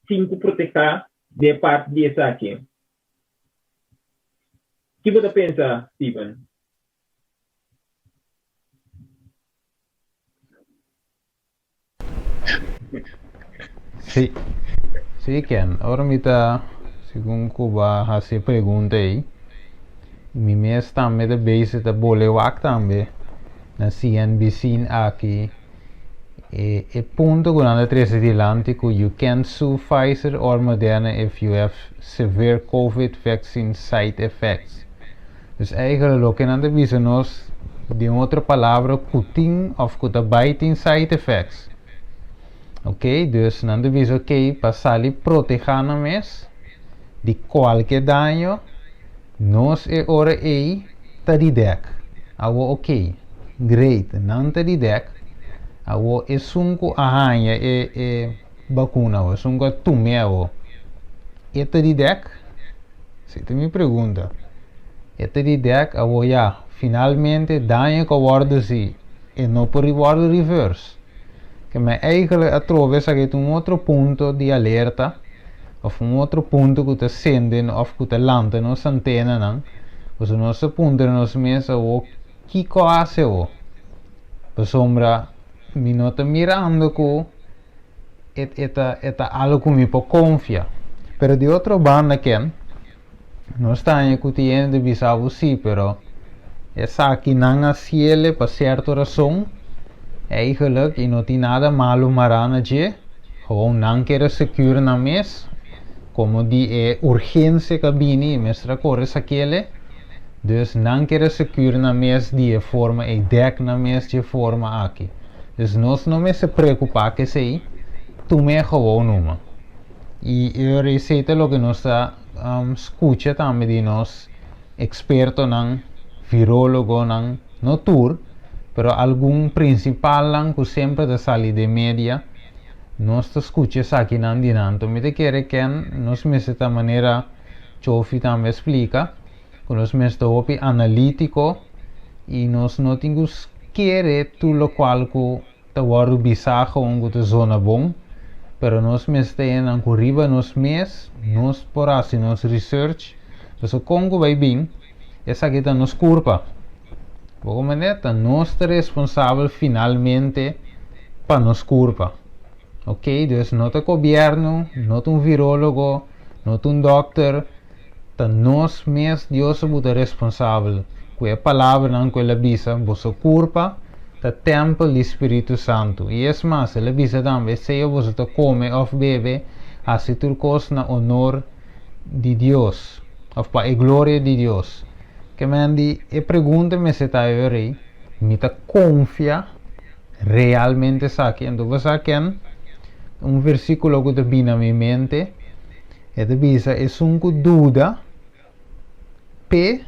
tin ku protehá di e parti di esaki. Ki bo ta pensa, Steven?
Sí, sí Ken, ora mi ta segun ku bo a hasi e pregunta ei, mi mes tambe ta bezig ta bole wak tambe na CNBC aki. E e punto ku nan ta trese dilanti ku you can't sue Pfizer or Moderna if you have severe covid vaccine side effects. Dus eigenlijk loke nan ta bisa nos den otro palabra ku tin of ku ta bai tin side effects. Ok, dus nan ta bisa ok pa sali protehá nan mes di kualke daño, nos e ora ei ta di dèk. Awo ok, great, nan ta di dèk. Awo esun ku a haña e e bakuna awo, esun ku a tum'é awo, e ta di dèk? Esei ta mi pregunta. E ta di dèk awo ya, finalmente daño ku a wòrdu si e no por wòrdu reverse. Ke men eigenlijk atrobe esaki ta un otro punto di alerta of un otro punto ku ta sende of ku ta lanta nos antenanan, pasobra nos ta puntra nos mes awo kiko hasi awo? Pasobra mi no ta mirando ku e e ta e ta algu ku mi por konfia. Pero di otro banda ken nos ta haña ku tin hende ta bisa bo si, pero esaki nan a siele pa sierto rason eigenlijk i no tin nada malu mará na dje, gewoon nan kere secure nan mes komo di e urgensia ku a bini i mester a kore sakele, dus nan kere secure nan mes di e forma ei, dèk nan mes dje forma aki. Dus nos no mester preokupá ku esei, tum'é gewoon numa. I e ora esei ta loke nos ta skucha tambe di nos ekspertonan, virólogonan, no tur, pero algun prinsipalnan ku semper ta sali den media, nos ta skucha esakinan di nan. Anto mi ta kere ken nos mester ta manera Chofi tambe a splika, ku nos mester ta hopi analítiko i nos no tin ku kere tur lokual ku ta wòrdu bisá gewoon ku ta zona bon, pero nos mester hendenan ku riba nos mes nos por hasi nos research, pasobra kon ku bai bin esaki ta nos kurpa. Bo komprendé? Ta nos ta responsabel finalmente pa nos kurpa. Ok, dus no ta gobièrnu, no ta un virólogo, no ta un dòkter, ta nos mes Dios a buta responsabel ku e palabranan ku el a bisa, Boso kurpa ta tèmpel di Spiritu Santu. I es mas, el a bisa tambe, Sea boso ta kome òf bebe, hasi tur kos na onor di Dios, òf pa e gloria di Dios. Ke men di e pregunta mester ta e ora ei, Mi ta konfia realmente esaki? Anto bo sa ken? Un versíkulo ku ta bini na mi mente. E ta bisa, Esun ku duda, p'e,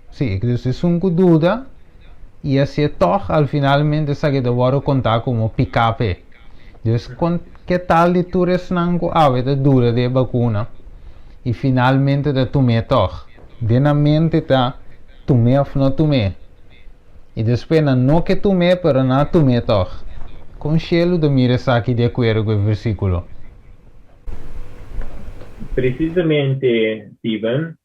sí, dus esun ku duda i hasié tòg, al finalmente esaki ta wòrdu kontá komo piká p'e. Dus kon ke tal di tur esnan ku awe ta duda di e bakuna i finalmente ta tum'é tòg? Den nan mente ta tum'é òf no tum'é. I despues nan no ke tum'é, pero nan a tum'é tòg. Kon shelu ta mira esaki di akuerdo ku e versíkulo?
Precisamente, Steven.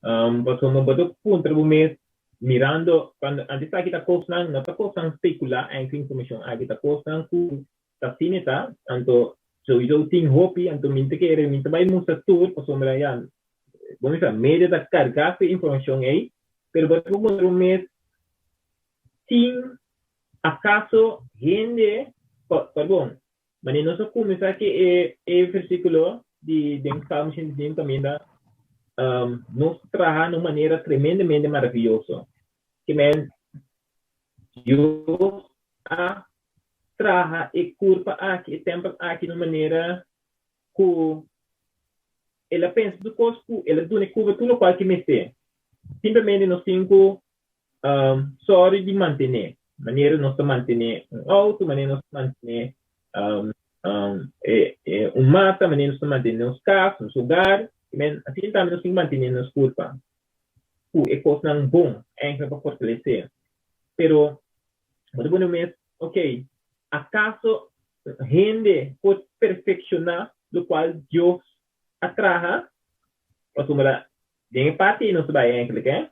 Pasobra bo ta puntra bo mes mirando cuando antes aki ta cosnan, no ta cosnan specula eigenlijk informacion aki ta cosnan cu ta asina ta, anto sowieso tin hopi, anto mi ta kere mi ta bay mustra tur pasobra ya bo mester media ta carga cu e informacion ey, pero bo ta puntra bo mes tin acaso hende, pardon, Mane nos a kuminsá ku e e versíkulo di den Salmo 105 kaminda nos ta traha na un manera tremendamente maravioso. Ke men Dios a traha e kurpa aki, e tèmpel aki na un manera ku el a pensa tur kos ku el a duna e kurpa tur lokual ke mester. Simplemente nos tin ku Sòru di mantené, manera nos ta mantené un outo, manera nos ta mantené un mata, manera nos ta mantené nos kas, nos hogar, asina tambe nos tin ku mantené nos kurpa ku e kosnan bon, eigenlijk pa fortalesé. Pero bo ta pone bo mes, ok, akaso hende por perfekshoná lokual Dios a traha? Pasobra den e parti ei nos ta bai eigenlijk, eh.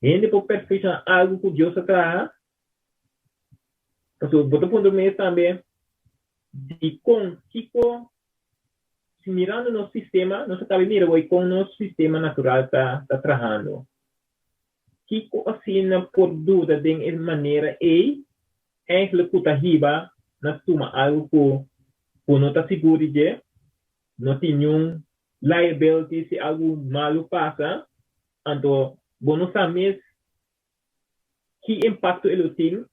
Hende por perfekshoná algu ku Dios a traha? Pasobra bo ta puntra bo mes tambe, Dikon? Kiko? Si mirando nos sistema, nos a kaba di mira wei kon nos sistema natural ta ta trahando. Kiko asina por duda den e manera ei eigenlijk ku ta hiba na tuma algu ku bo no ta sigur di dje, no tin niun liability si algu malu pasa, anto bo no sa mes ki impacto e lo tin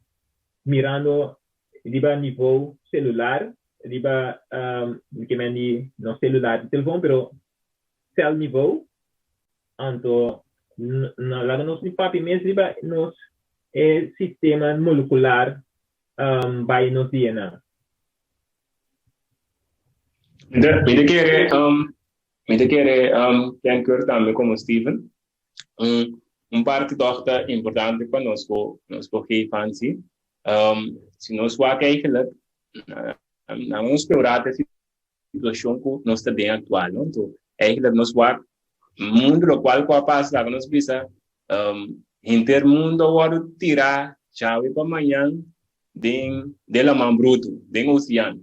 mirando Riba nivo celular, riba mi ke men di no celular di telefon pero cel nivo, anto laga nos ni papia mes riba nos e sistema molecular bai nos DNA.
Mi ta mi ta kere mi ta kere Ken Kurt tambe komo Steven un un parti tòg ta importante pa nos por nos por geef aan si si nos wak eigenlijk na nos peorá e situashon ku nos ta den aktual no anto eigenlijk nos wak mundu lokual ku a pasa laga nos bisa henter mundu a wòrdu tirá djawe pa mañan den den laman brutu den osean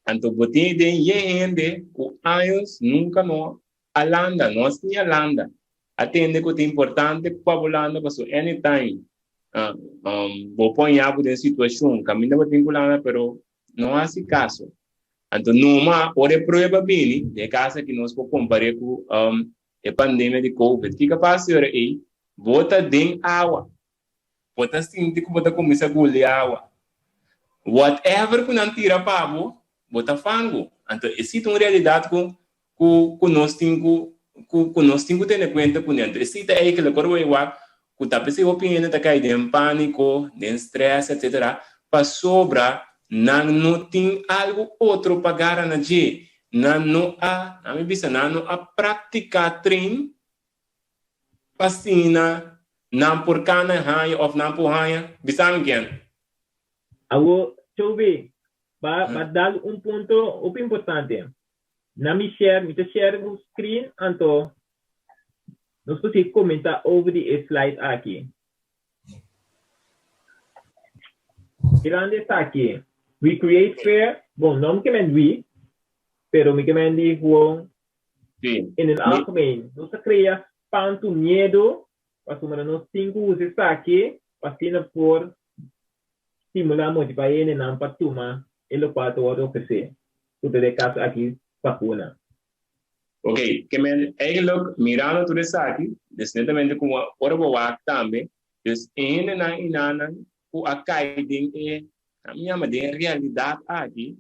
anto bo tin den yen hende ku años nunka no a landa, no a siña landa. A tende ku ta importante pa bo landa pasobra anytime bo por haña bo den situashon kaminda bo tin ku landa pero no hasi kaso. Anto numa ora e prueba bini, den e kaso aki nos por kompar'é ku e pandemia di covid, kiko a pasa e ora ei? Bo ta den awa, Bo ta sinti ku bo ta kuminsá guli awa. Whatever ku nan tira pa bo, bo ta fangu. Anto esei ta un realidat ku ku ku nos tin ku ku ku nos tin ku tene kuenta kuné. Anto esei ta eigelik ora bo e wak ku ta p'esei hopi hende ta kai den pániko, den strès etsetera, pasobra nan no tin algu otro pa gara na dje. Nan no a, nan mi bisa, nan no a praktiká train Pa asina nan por kana haña of nan por haña? Bisa mi ken.
Awor, Toby, ba ba dal un punto hopi importante. Na mi share, mi ta share un screen, anto nos por sigui comenta over di e slide aki. Mirando esaki, we create fear, bon, no mi ke men we, pero mi ke men di gewoon
Sí.
In het algemeen, nos ta krea spantu, miedo, pasobra nos tin ku usa esaki pa asina por stimulá, motivá e hendenan pa tuma e lokual ta wòrdu ofresé, ku ta den e kaso aki vakuna.
Ok, ke men eigenlijk mirando tur esaki, dus netamente ku ora bo wak tambe, dus e hendenan i nannan ku a kai den e, mi yama den e realidat aki,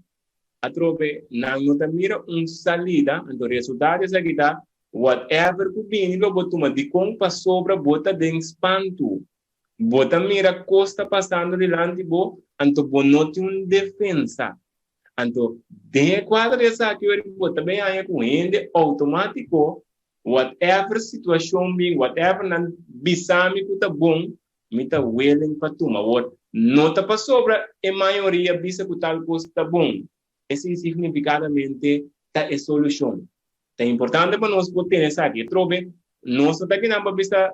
Atrobe nan no ta mira un salida, anto resultado di esaki ta whatever ku bini lo bo tuma. Dikon? Pasobra bo ta den spantu. Bo ta mira kos ta pasando dilanti bo, anto bo no tin un defensa. Anto den e kuadro di esaki ora bo ta bin haña ku hende outomátiko whatever situashon bin, whatever nan bisa mi ku ta bon, Mi ta willing pa tuma. Awor, no ta pasobra e mayoria bisa ku tal kos ta bon, esei signifikadamente ta e solushon. Ta importante pa nos por tene esaki. Atrobe, nos no ta kinan pa bisa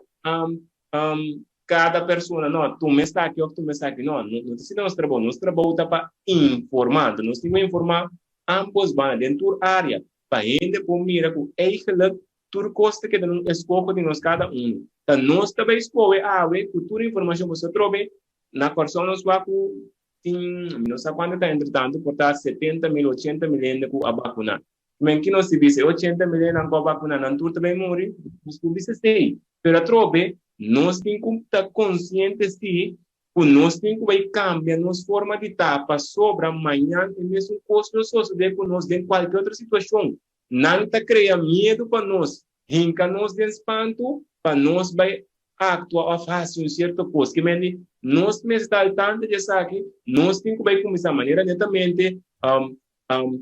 kada persona, no, tuma esaki òf tuma esaki. No, no ta asina nos trabou. Nos trabou ta pa informá. Anto nos tin ku informá ámbos banda, den tur área, pa hende por mira ku eigelijk Tur kos ta keda na un eskoho di nos kada unu. Ta nos ta bai skohe awe ku tur informashon ku sa trobe na Kòrsou nos wak ku tin mi no sa kuantu ta entretantu por ta 70 mil 80 mil hende ku a bakuná. Men ki nos si bisa e 80 mil hendenan ku a bakuná nan tur ta bai muri? Nos por bisa esei. Pero atrobe nos tin ku ta konsiente si ku nos tin ku bai kambia nos forma di ta pasobra mañan e mesun kos lo sosodé ku nos den kualke otro situashon. Nan ta krea miedu pa nos, hinka nos den spantu pa nos bai aktua òf hasi un sierto kos. Ke men di, nos mester ta al tanto di esaki, nos tin ku bai kuminsá manera netamente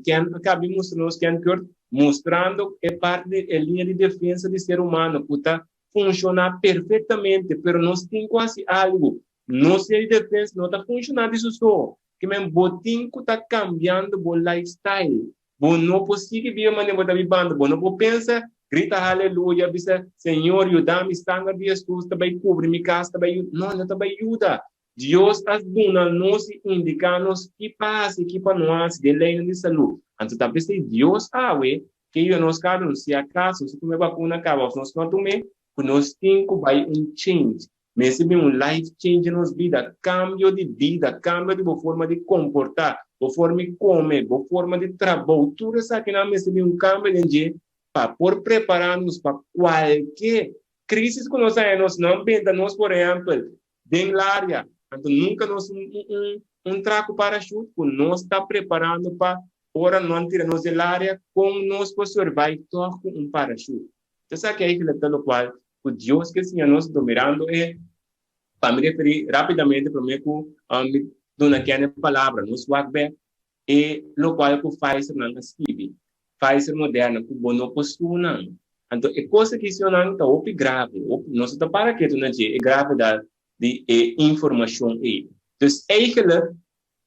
Ken a kaba di mustra nos, Ken Kurt, mustrando e parti di e liña di defensa di ser humano ku ta funshoná perfektamente, pero nos tin ku hasi algu. Nos liña di defensa no ta funshoná di su so. Ke men bo tin ku ta kambiando bo lifestyle. Bo no por sigui biba manera bo ta bibando. Bo no por pensa, grita haleluya, bisa, Señor, yuda mi, sanger di Hesus ta bai kubri mi kas, ta bai yuda. No, no ta bai yuda. Dios a duna nos i indiká nos ki pa hasi i ki pa no hasi den leinan di salú. Anto ta p'esei Dios awe ke yuda nos kada un, si akaso nos a tuma e bakuna kaba òf nos no a tum'é, ku nos tin ku bai un change. Mester bin un life change den nos bida, cambio di bida, cambio di bo forma di comporta, bo forma di come, bo forma di trabou, tur esakinan mester bin un cambio den dje pa por prepara nos pa cualke crisis cu nos haya nos. No a benta nos por ehempel den laria, anto nunca nos un. Un traha ku parachute ku nos ta preparando pa ora nan tira nos den laria kon nos por survive tòg ku un parachute. Ta esaki eigenlijk ta lokual ku Dios ke siña nos do mirando e pa mi referí rapidamente promé ku mi duna Ken e palabra nos wak bek e lokual ku Pfizer nan a skibi Pfizer Moderna ku bo no por su nan anto e kos aki siñonan ta hopi grave hopi nos no ta para ketu na dje e gravedat di e informacion ei. Dus eigenlijk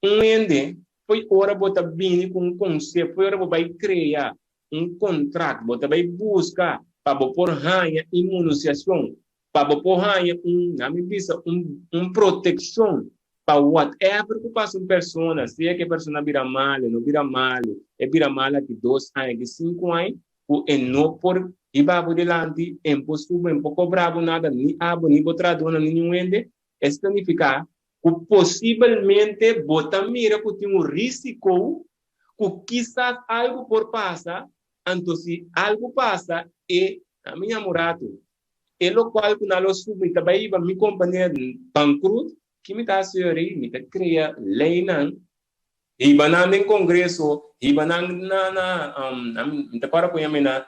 un hende fo'i ora bo ta bini cu un concepto, fo'i ora bo bay crea un contract, bo ta bay busca pa bo por haya inmunuciacion, pa bo por haya un, na mi bisa, un un proteccion pa whatever cu pasa un persona, sea cu e persona bira malo, no bira malo, e bira malo aki dos aña, aki cinco aña, ku e no por hiba bo dilanti, e por subo, e por kobra bo nada, ni abo, ni bo trahadónan, ni niun hende, esei ta nifiká ku posibelmente bo ta mira ku tin un risiko ku kisas algu por pasa, anto si algu pasa, e, ami ña muratu, e lokual ku nan lo subi ta bai hiba mi kompania bankrut, ki mi ta hasi yori? Mi ta krea leinan Hiba nan den Congreso, hiba nan na na mi ta kòrda ku yam'e na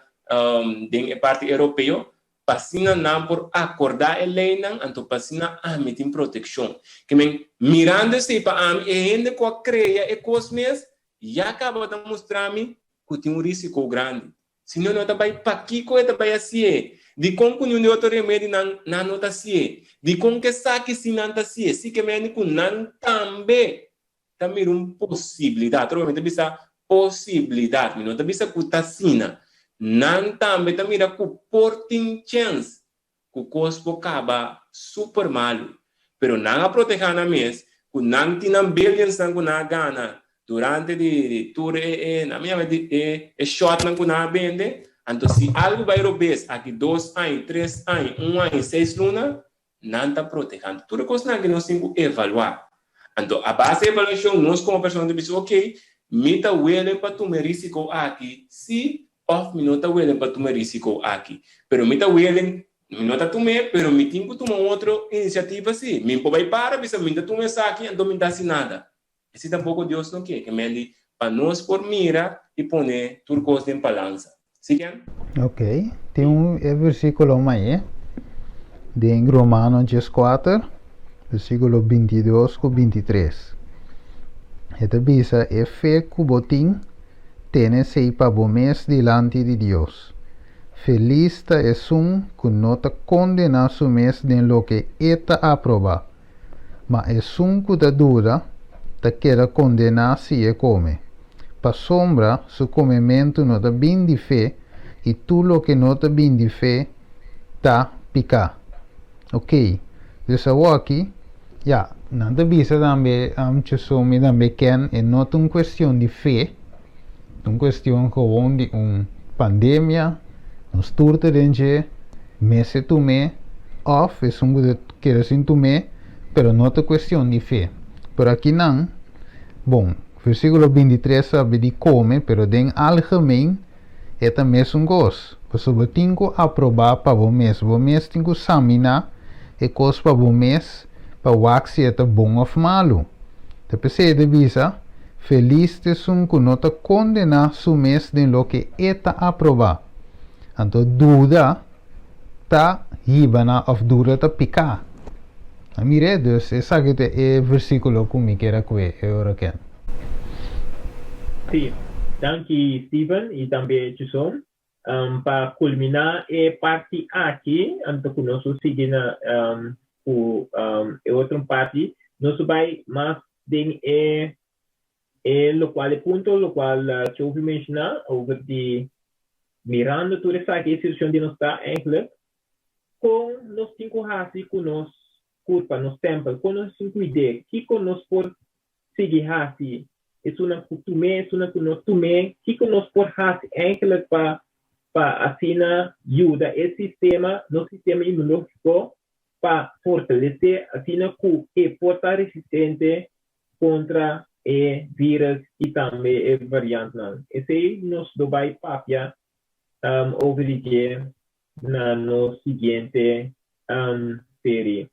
den e parti europeo, pa asina nan por akordá e leinan, anto pa asina ami tin protekshon. Ke men, mirando esei pa ami, e hende ku a krea e kos mes ya kaba ta mustra mi ku tin un risiko grandi. Si no no ta bai, pakiko e ta bai hasié? Dikon ku niun di otro remedinan nan no ta hasié? Dikon ku esaki si nan ta hasié? Si ke men ku nan tambe ta mira un posibilidat. Atrobe mi ta bisa posibilidat, mi no ta bisa ku ta asina. Nan tambe ta mira ku por tin chèns ku kos por kaba super malu. Pero nan a protehá nan mes ku nan tin nan billionsnan ku nan a gana durante di tur e e nan mi yama di e e shòtnan ku nan a bende. Anto si algu bai robes aki dos aña, tres aña, un aña, seis luna, Nan ta protehá. Anto tur e kosnan aki nos tin ku evaluá. Anto a base di evaluashon nos komo persona ta bisa ok, mi ta willing pa tuma e risiko aki si òf mi no ta willing pa tuma e risiko aki. Pero mi ta willing, mi no ta tum'é pero mi tin ku tuma un otro inisiativa si. Mi por bai para bisa mi ta tuma esaki anto mi no ta hasi nada. Esei tampoko Dios no ke. Ke men di pa nos por mira i pone tur kos den balansa. Si Ken?
Ok, tin un e versíkulo mai den Romano 14, versíkulo 22 ku 23. E ta bisa, E fe ku bo tin, tene esei pa bo mes dilanti di Dios. Felis ta esun ku no ta kondená su mes den loke e ta aprobá. Ma esun ku ta duda ta keda kondená si e kome, pasobra su komementu no ta bin di fe i tur loke no ta bin di fe ta piká. Oké, dus awoki, ya, nan ta bisa tambe, Chesumi tambe ken, e no ta un kuestion di fe, ta un kuestion gewoon di un pandemia, nos tur ta den dje, mester tum'é, òf esun ku ta keda sin tum'é, pero no ta kuestion di fe. Pero akinan, bon, versíkulo 23 ta habla di kome, pero den algemeen e ta mesun kos. Pasobra bo tin ku aprobá pa bo mes, bo mes tin ku saminá e kos pa bo mes pa wak si e ta bon òf malu. Ta p'esei e ta bisa, Felis ta esun ku no ta kondená su mes den loke e ta aprobá. Anto duda ta hiba na òf duda ta piká. A mir'é, dus esaki ta e versíkulo ku mi kier a kue e ora ken.
Sí, danki Steven i tambe Chuson. Pa kulminá e parti aki, anto ku nos lo sigui na ku e otro parti, nos lo bai mas den e e lokual e punto lokual Chovi menshoná over di mirando tur esaki e situashon di nos ta eigenlijk kon nos tin ku hasi ku nos kurpa, nos tèmpel, kon nos tin kuid'é, kiko nos por sigui hasi, esunnan ku tum'é, esunnan ku no tum'é, kiko nos por hasi eigenlijk pa pa asina yuda e sistema, nos sistema inmunológiko pa fortalesé asina ku e por ta resistente kontra e vírus i tambe e variantnan. Esei nos lo bai papia over di dje na nos siguiente serie.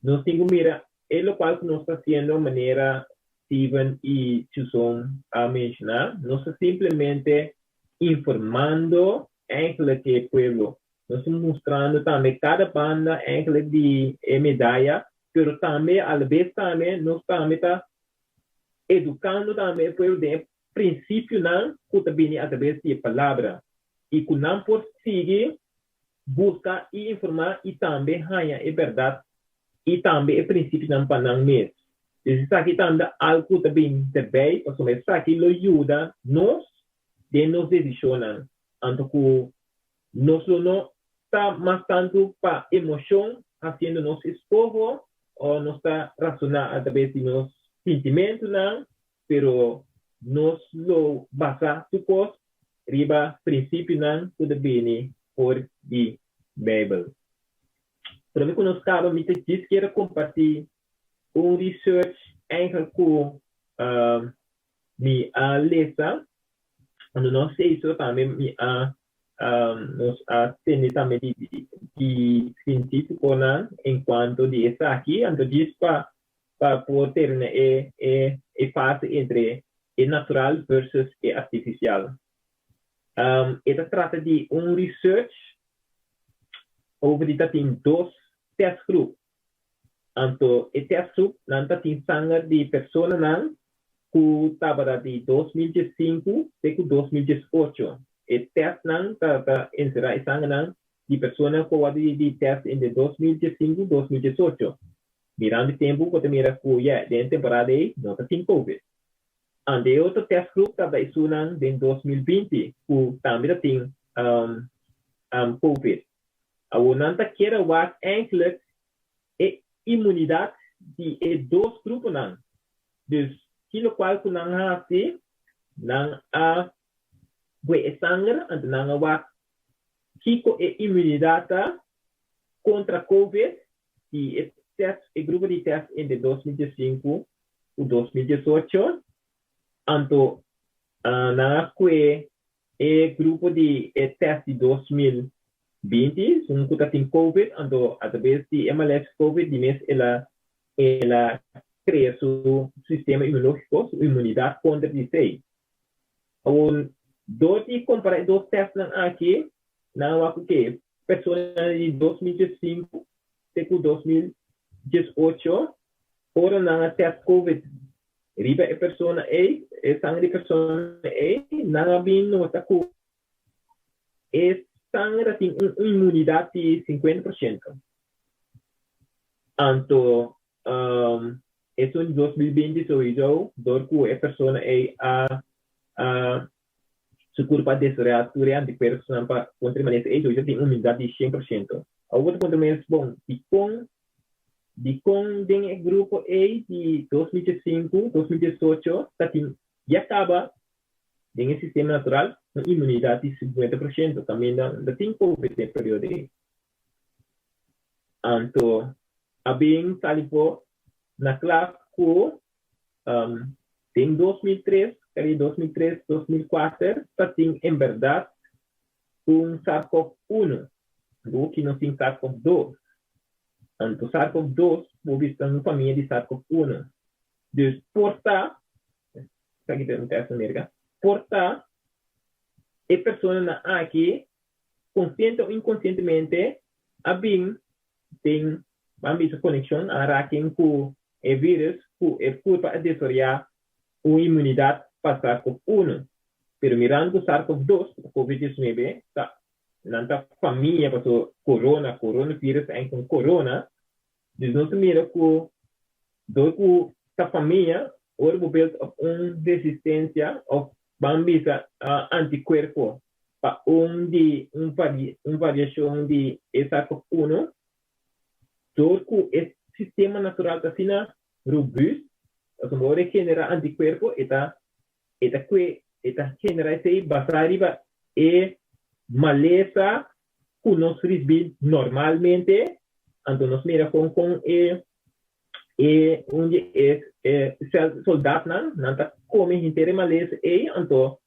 Nos tin ku mira e lokual ku nos ta hasiendo manera. Steven i Chuson a menshoná, nos ta simplemente informando eigenlijk e pueblo. Nos ta mustrando tambe kada banda eigenlijk di e medaya, pero tambe alabes tambe nos tambe ta edukando tambe e pueblo den e prinsipionan ku ta bini atrabes di e palabra i ku nan por sigui buska i informá i tambe haña e bèrdat i tambe e prinsipionan pa nan mes. Dus esaki tambe ta algu ku ta bin derbei pasobra esaki lo yuda nos den nos desishonnan, anto ku nos lo no ta mas tantu pa emoshon hasiendo nos eskoho o nos ta rasoná atrabes di nos sintimentunan, pero nos lo basa tur kos riba prinsipionan ku ta bini for di Beibel. Promé ku nos kaba, mi ta djis kier a kompartí un research eigenlijk ku mi a lesa, anto no seiso tambe mi a nos a tende tambe di di sientífikonan enkuanto di esaki, anto djis pa pa por termina e e e fase entre e natural versus e artifisial. E ta trata di un research over di ta tin dos testgroep. Anto e testgroep nan ta tin sanger di personanan ku tabata di 2015 te ku 2018. E testnan ta ta enserá e sangernan di persona ku a wòrdu di test entre 2015 2018. Mirando e tempu bo ta mira ku ya den e temporada ei no ta tin covid. Ante e otro testgroep tabata esunnan den 2020 ku tambe ta tin covid. Awor nan ta kere wak eindelijk e inmunidat di e dos gruponan. Dus ki lokual ku nan hasi, nan a bue e sanger anto nan a wak kiko e inmunidat ta kontra covid di e test, e grupo di test entre 2015 ku 2018, anto nan a kue E grupo di e test di 2020, esun ku ta tin covid, anto atrabes di e malesa covid di mes el a el a krea su sistema inmunológiko, su inmunidat kontra di esei. Awor, dor di kompará e dos testnan aki, nan a wak ku ke personanan di 2015 te ku 2018, ora nan a test covid Riba e persona ei, e sanger di persona ei, nan a bin nota ku e sanger a tin un inmunidat di 50%. Anto, um, esun di 2020 souiso, dor ku e persona ei a, a su kurpa a desaroyá tur e antikuerponan pa kontra e malesa ei, souiso tin un inmunidat di 100%. Awor bo ta puntra mes, bon, dikon Dikon den e grupo ei di 2015, 2018 ta tin ya kaba den e sistema natural un inmunidat di 50% kaminda no ta tin covid den e periodo ei. Anto a bin sali for na kla ku den 2003, kari 2003, 2004 ta tin en bèrdat un SARS-CoV-1, anto ki nos tin SARS-CoV-2. Anto SARS-CoV-2 bo bisa un famia di SARS-CoV-1. Dus por ta, esaki ta un test na Merka, por ta e personanan aki konsiente o inkonsientemente a bin den ban bisa konekshon, aanraking ku e virus ku e kurpa a desaroyá un inmunidat pa SARS-CoV-1. Pero mirando ku SARS-CoV-2, ku ta COVID-19, ta nan ta famia paso corona, coronavirus ta un corona, dus nos ta mira ku dor ku ta famia, ora bo build up un resistencia of ban bisa anticuerpo pa un di un un variacion di e SARS-CoV-1, dor ku e sistema natural ta asina robust, pasobra ora e genera anticuerpo e ta E ta kue, e ta generá esei basá riba e malesa ku nos risibí normalmente, anto nos mira kon kon e e un di e e soldatnan nan ta kome henter e malesa ei, anto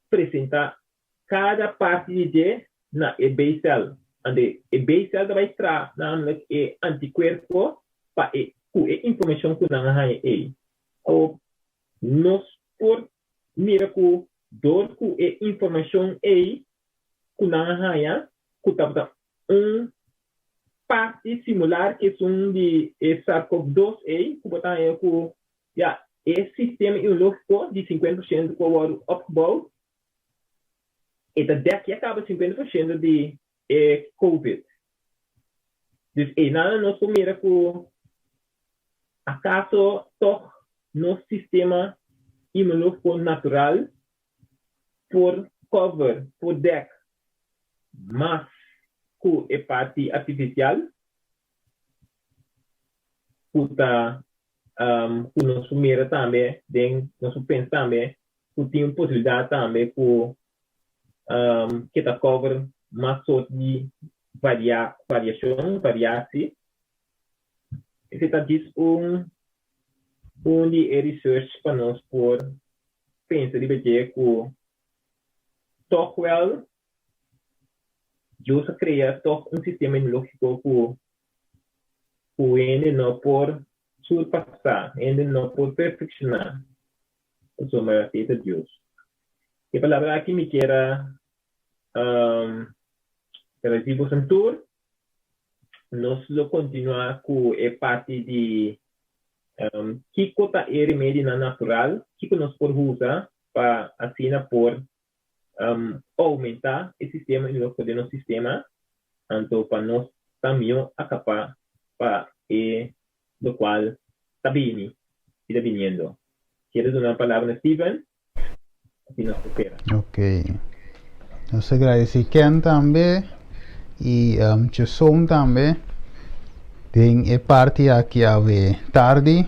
presentá kada parti di dje na e B-cel. Anto e B-cel ta bai traha namelijk e antikuerpo pa e ku e informashon ku nan a haña ei. Awor. Nos por mira ku dor ku e informashon ei ku nan a haña ku tabata un parti simular ku esun di e SARS-CoV-2 ei ku bo ta haña ku ya e sistema inmunológiko di 50% ku a wòrdu opgebou e ta dèk ya kaba 50% di e covid. Dus einan nos por mira ku akaso tòg nos sistema inmunológiko natural por cover, por dèk mas ku e parti artifisial ku ta ku nos por mira tambe den nos por pensa tambe ku tin un posibilidat tambe ku ke ta cover mas sort di varia variashon, variasi. Esei ta djis un un di e research pa nos por pensa riba dje ku tòg wèl Dios a krea tòg un sistema inmunológiko ku ku hende no por surpasá, hende no por perfekshoná pasobra e ta Dios. E palabra aki mi kier a gradisí boso tur. Nos lo kontinuá ku e parti di kiko ta e remedinan natural, kiko nos por usa pa asina por oumentá e sistema inmunológiko den nos sistema, anto pa nos ta mihó akapá pa e lokual ta bini i ta biniendo. Kier duna palabra na Steven, asina nos ta spera.
Ok. Nos ta gradisí Ken tambe i Cheson tambe den e parti aki awe tardi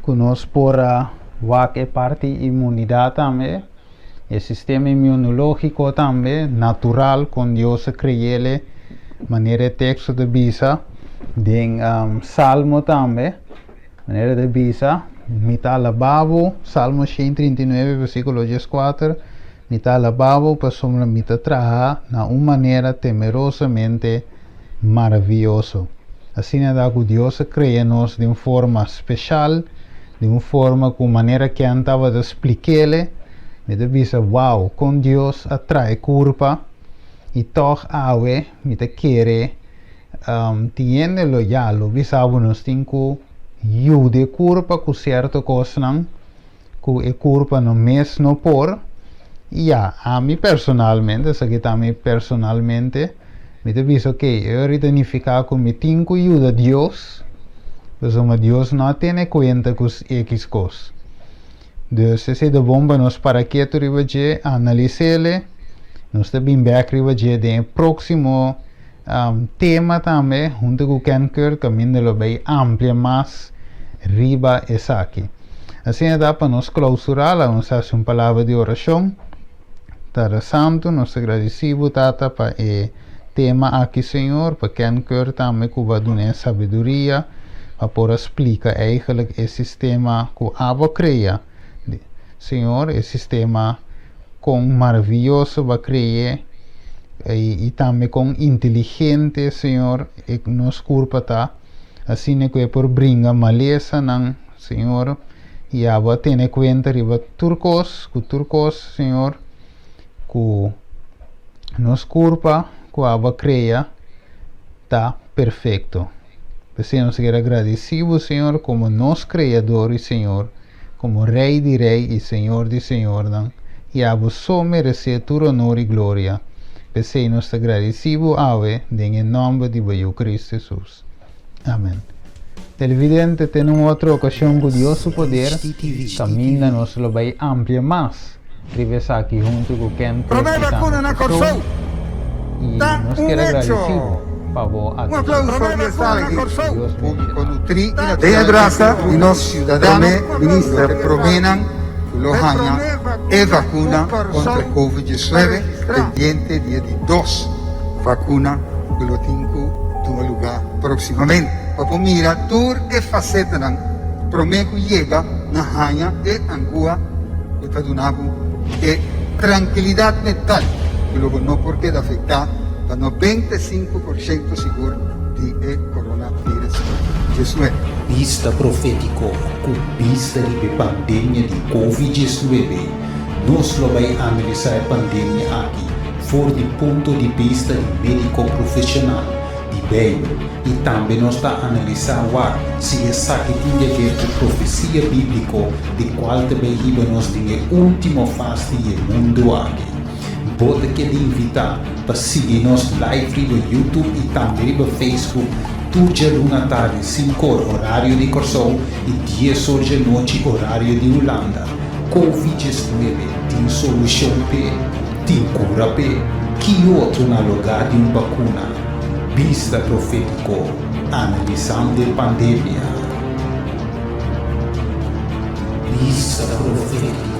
ku nos por a wak e parti inmunidat tambe, e sistema inmunológiko tambe natural kon Dios a kreele manera e teksto ta bisa den Salmo tambe. Manera ta bisa, Mi ta alabá bo, Salmo 139, versíkulo 14, Mi ta alabá bo pasobra mi ta traha na un manera temerosamente maravioso. Asina ta ku Dios a krea nos den un forma speshal, den un forma ku manera Ken tabata splik'ele, mi ta bisa, Wow, kon Dios a traha e kurpa, i tòg awe mi ta kere Tin hende lo ya lo bisa bo nos tin ku yuda e kurpa ku sierto kosnan ku e kurpa no mes no por. I ya, ami personalmente, esaki ta ami personalmente, mi ta bisa ok, e ora ta nifiká ku mi tin ku yuda Dios, pasobra Dios no a tene kuenta ku ekis kos. Dus esei ta bon pa nos para ketu riba dje, analis'ele, nos ta bin bèk riba dje den e próksimo tema tambe hunto ku Ken Kurt kaminda lo bay amplia mas riba esaki. Asina ta pa nos klausurá laga nos hasi un palabra di orashon. Tata Santu, nos ta gradisí bo Tata pa e tema aki Señor, pa Ken Kurt tambe ku bo a duna e sabiduria pa por a splika eigenlijk e sistema ku abo a krea. Señor, e sistema kon maravioso bo a kre'e i tambe kon inteligente, Señor, e nos kurpa ta, asina ku e por bringa malesanan, Señor, i abo a tene kuenta riba tur kos, ku tur kos, Señor, ku nos kurpa ku abo a krea ta perfekto. P'esei nos kier a gradisí bo, Señor, komo nos Kreador i Señor, komo Rei di rei i Señor di señornan, i abo so meresé tur onor i gloria. P'esei nos ta gradisí bo awe den e nòmber di bo Yu Kristu Hesus. Amen. Televidente, te na un otro okashon ku Dios su poder, kaminda nos lo bai amplia mas riba esaki huntu ku Ken Cruz
Promé
i tambe
vakuna na
ku
Kòrsou
Stone. I
ta
nos
un
kier
hecho.
agradisí bo pa bo
Un aplauso
atenshon.
di esaki.
Dios bendishoná.
Den e brasa di nos Promé Minister proménan ku lo haña e vakuna kontra e Covid 19 pendiente di e di dos vakuna ku lo tin ku tuma lugá próksimamente. Pa por mira tur e fasetanan promé ku yega na haña e angua ku ta duna bo e trankilidat mental ku lo bo no por keda afektá pa 95% sigur di e coronavirus. 19.
Bista Profétiko ku bista riba e pandemia di Covid 19, nos lo bai analisá e pandemia aki for di punto di bista di médiko profeshonal di Beibel i tambe nos ta analisá wak si esaki tin di aber ku profesia bíbliko di kual ta bai hiba nos den e último fase di e mundu aki. Bo ta keda invitá pa sigui nos live riba YouTube i tambe riba Facebook tur djaluna tardi sinkor orario di Kòrsou i dies or djanochi orario di Hulanda. Covid 19 tin solushon p'e? Tin kura p'e? Ki otro na lugá di un bakuna? Bista Profétiko, Analisando e Pandemia. Bista Profétiko.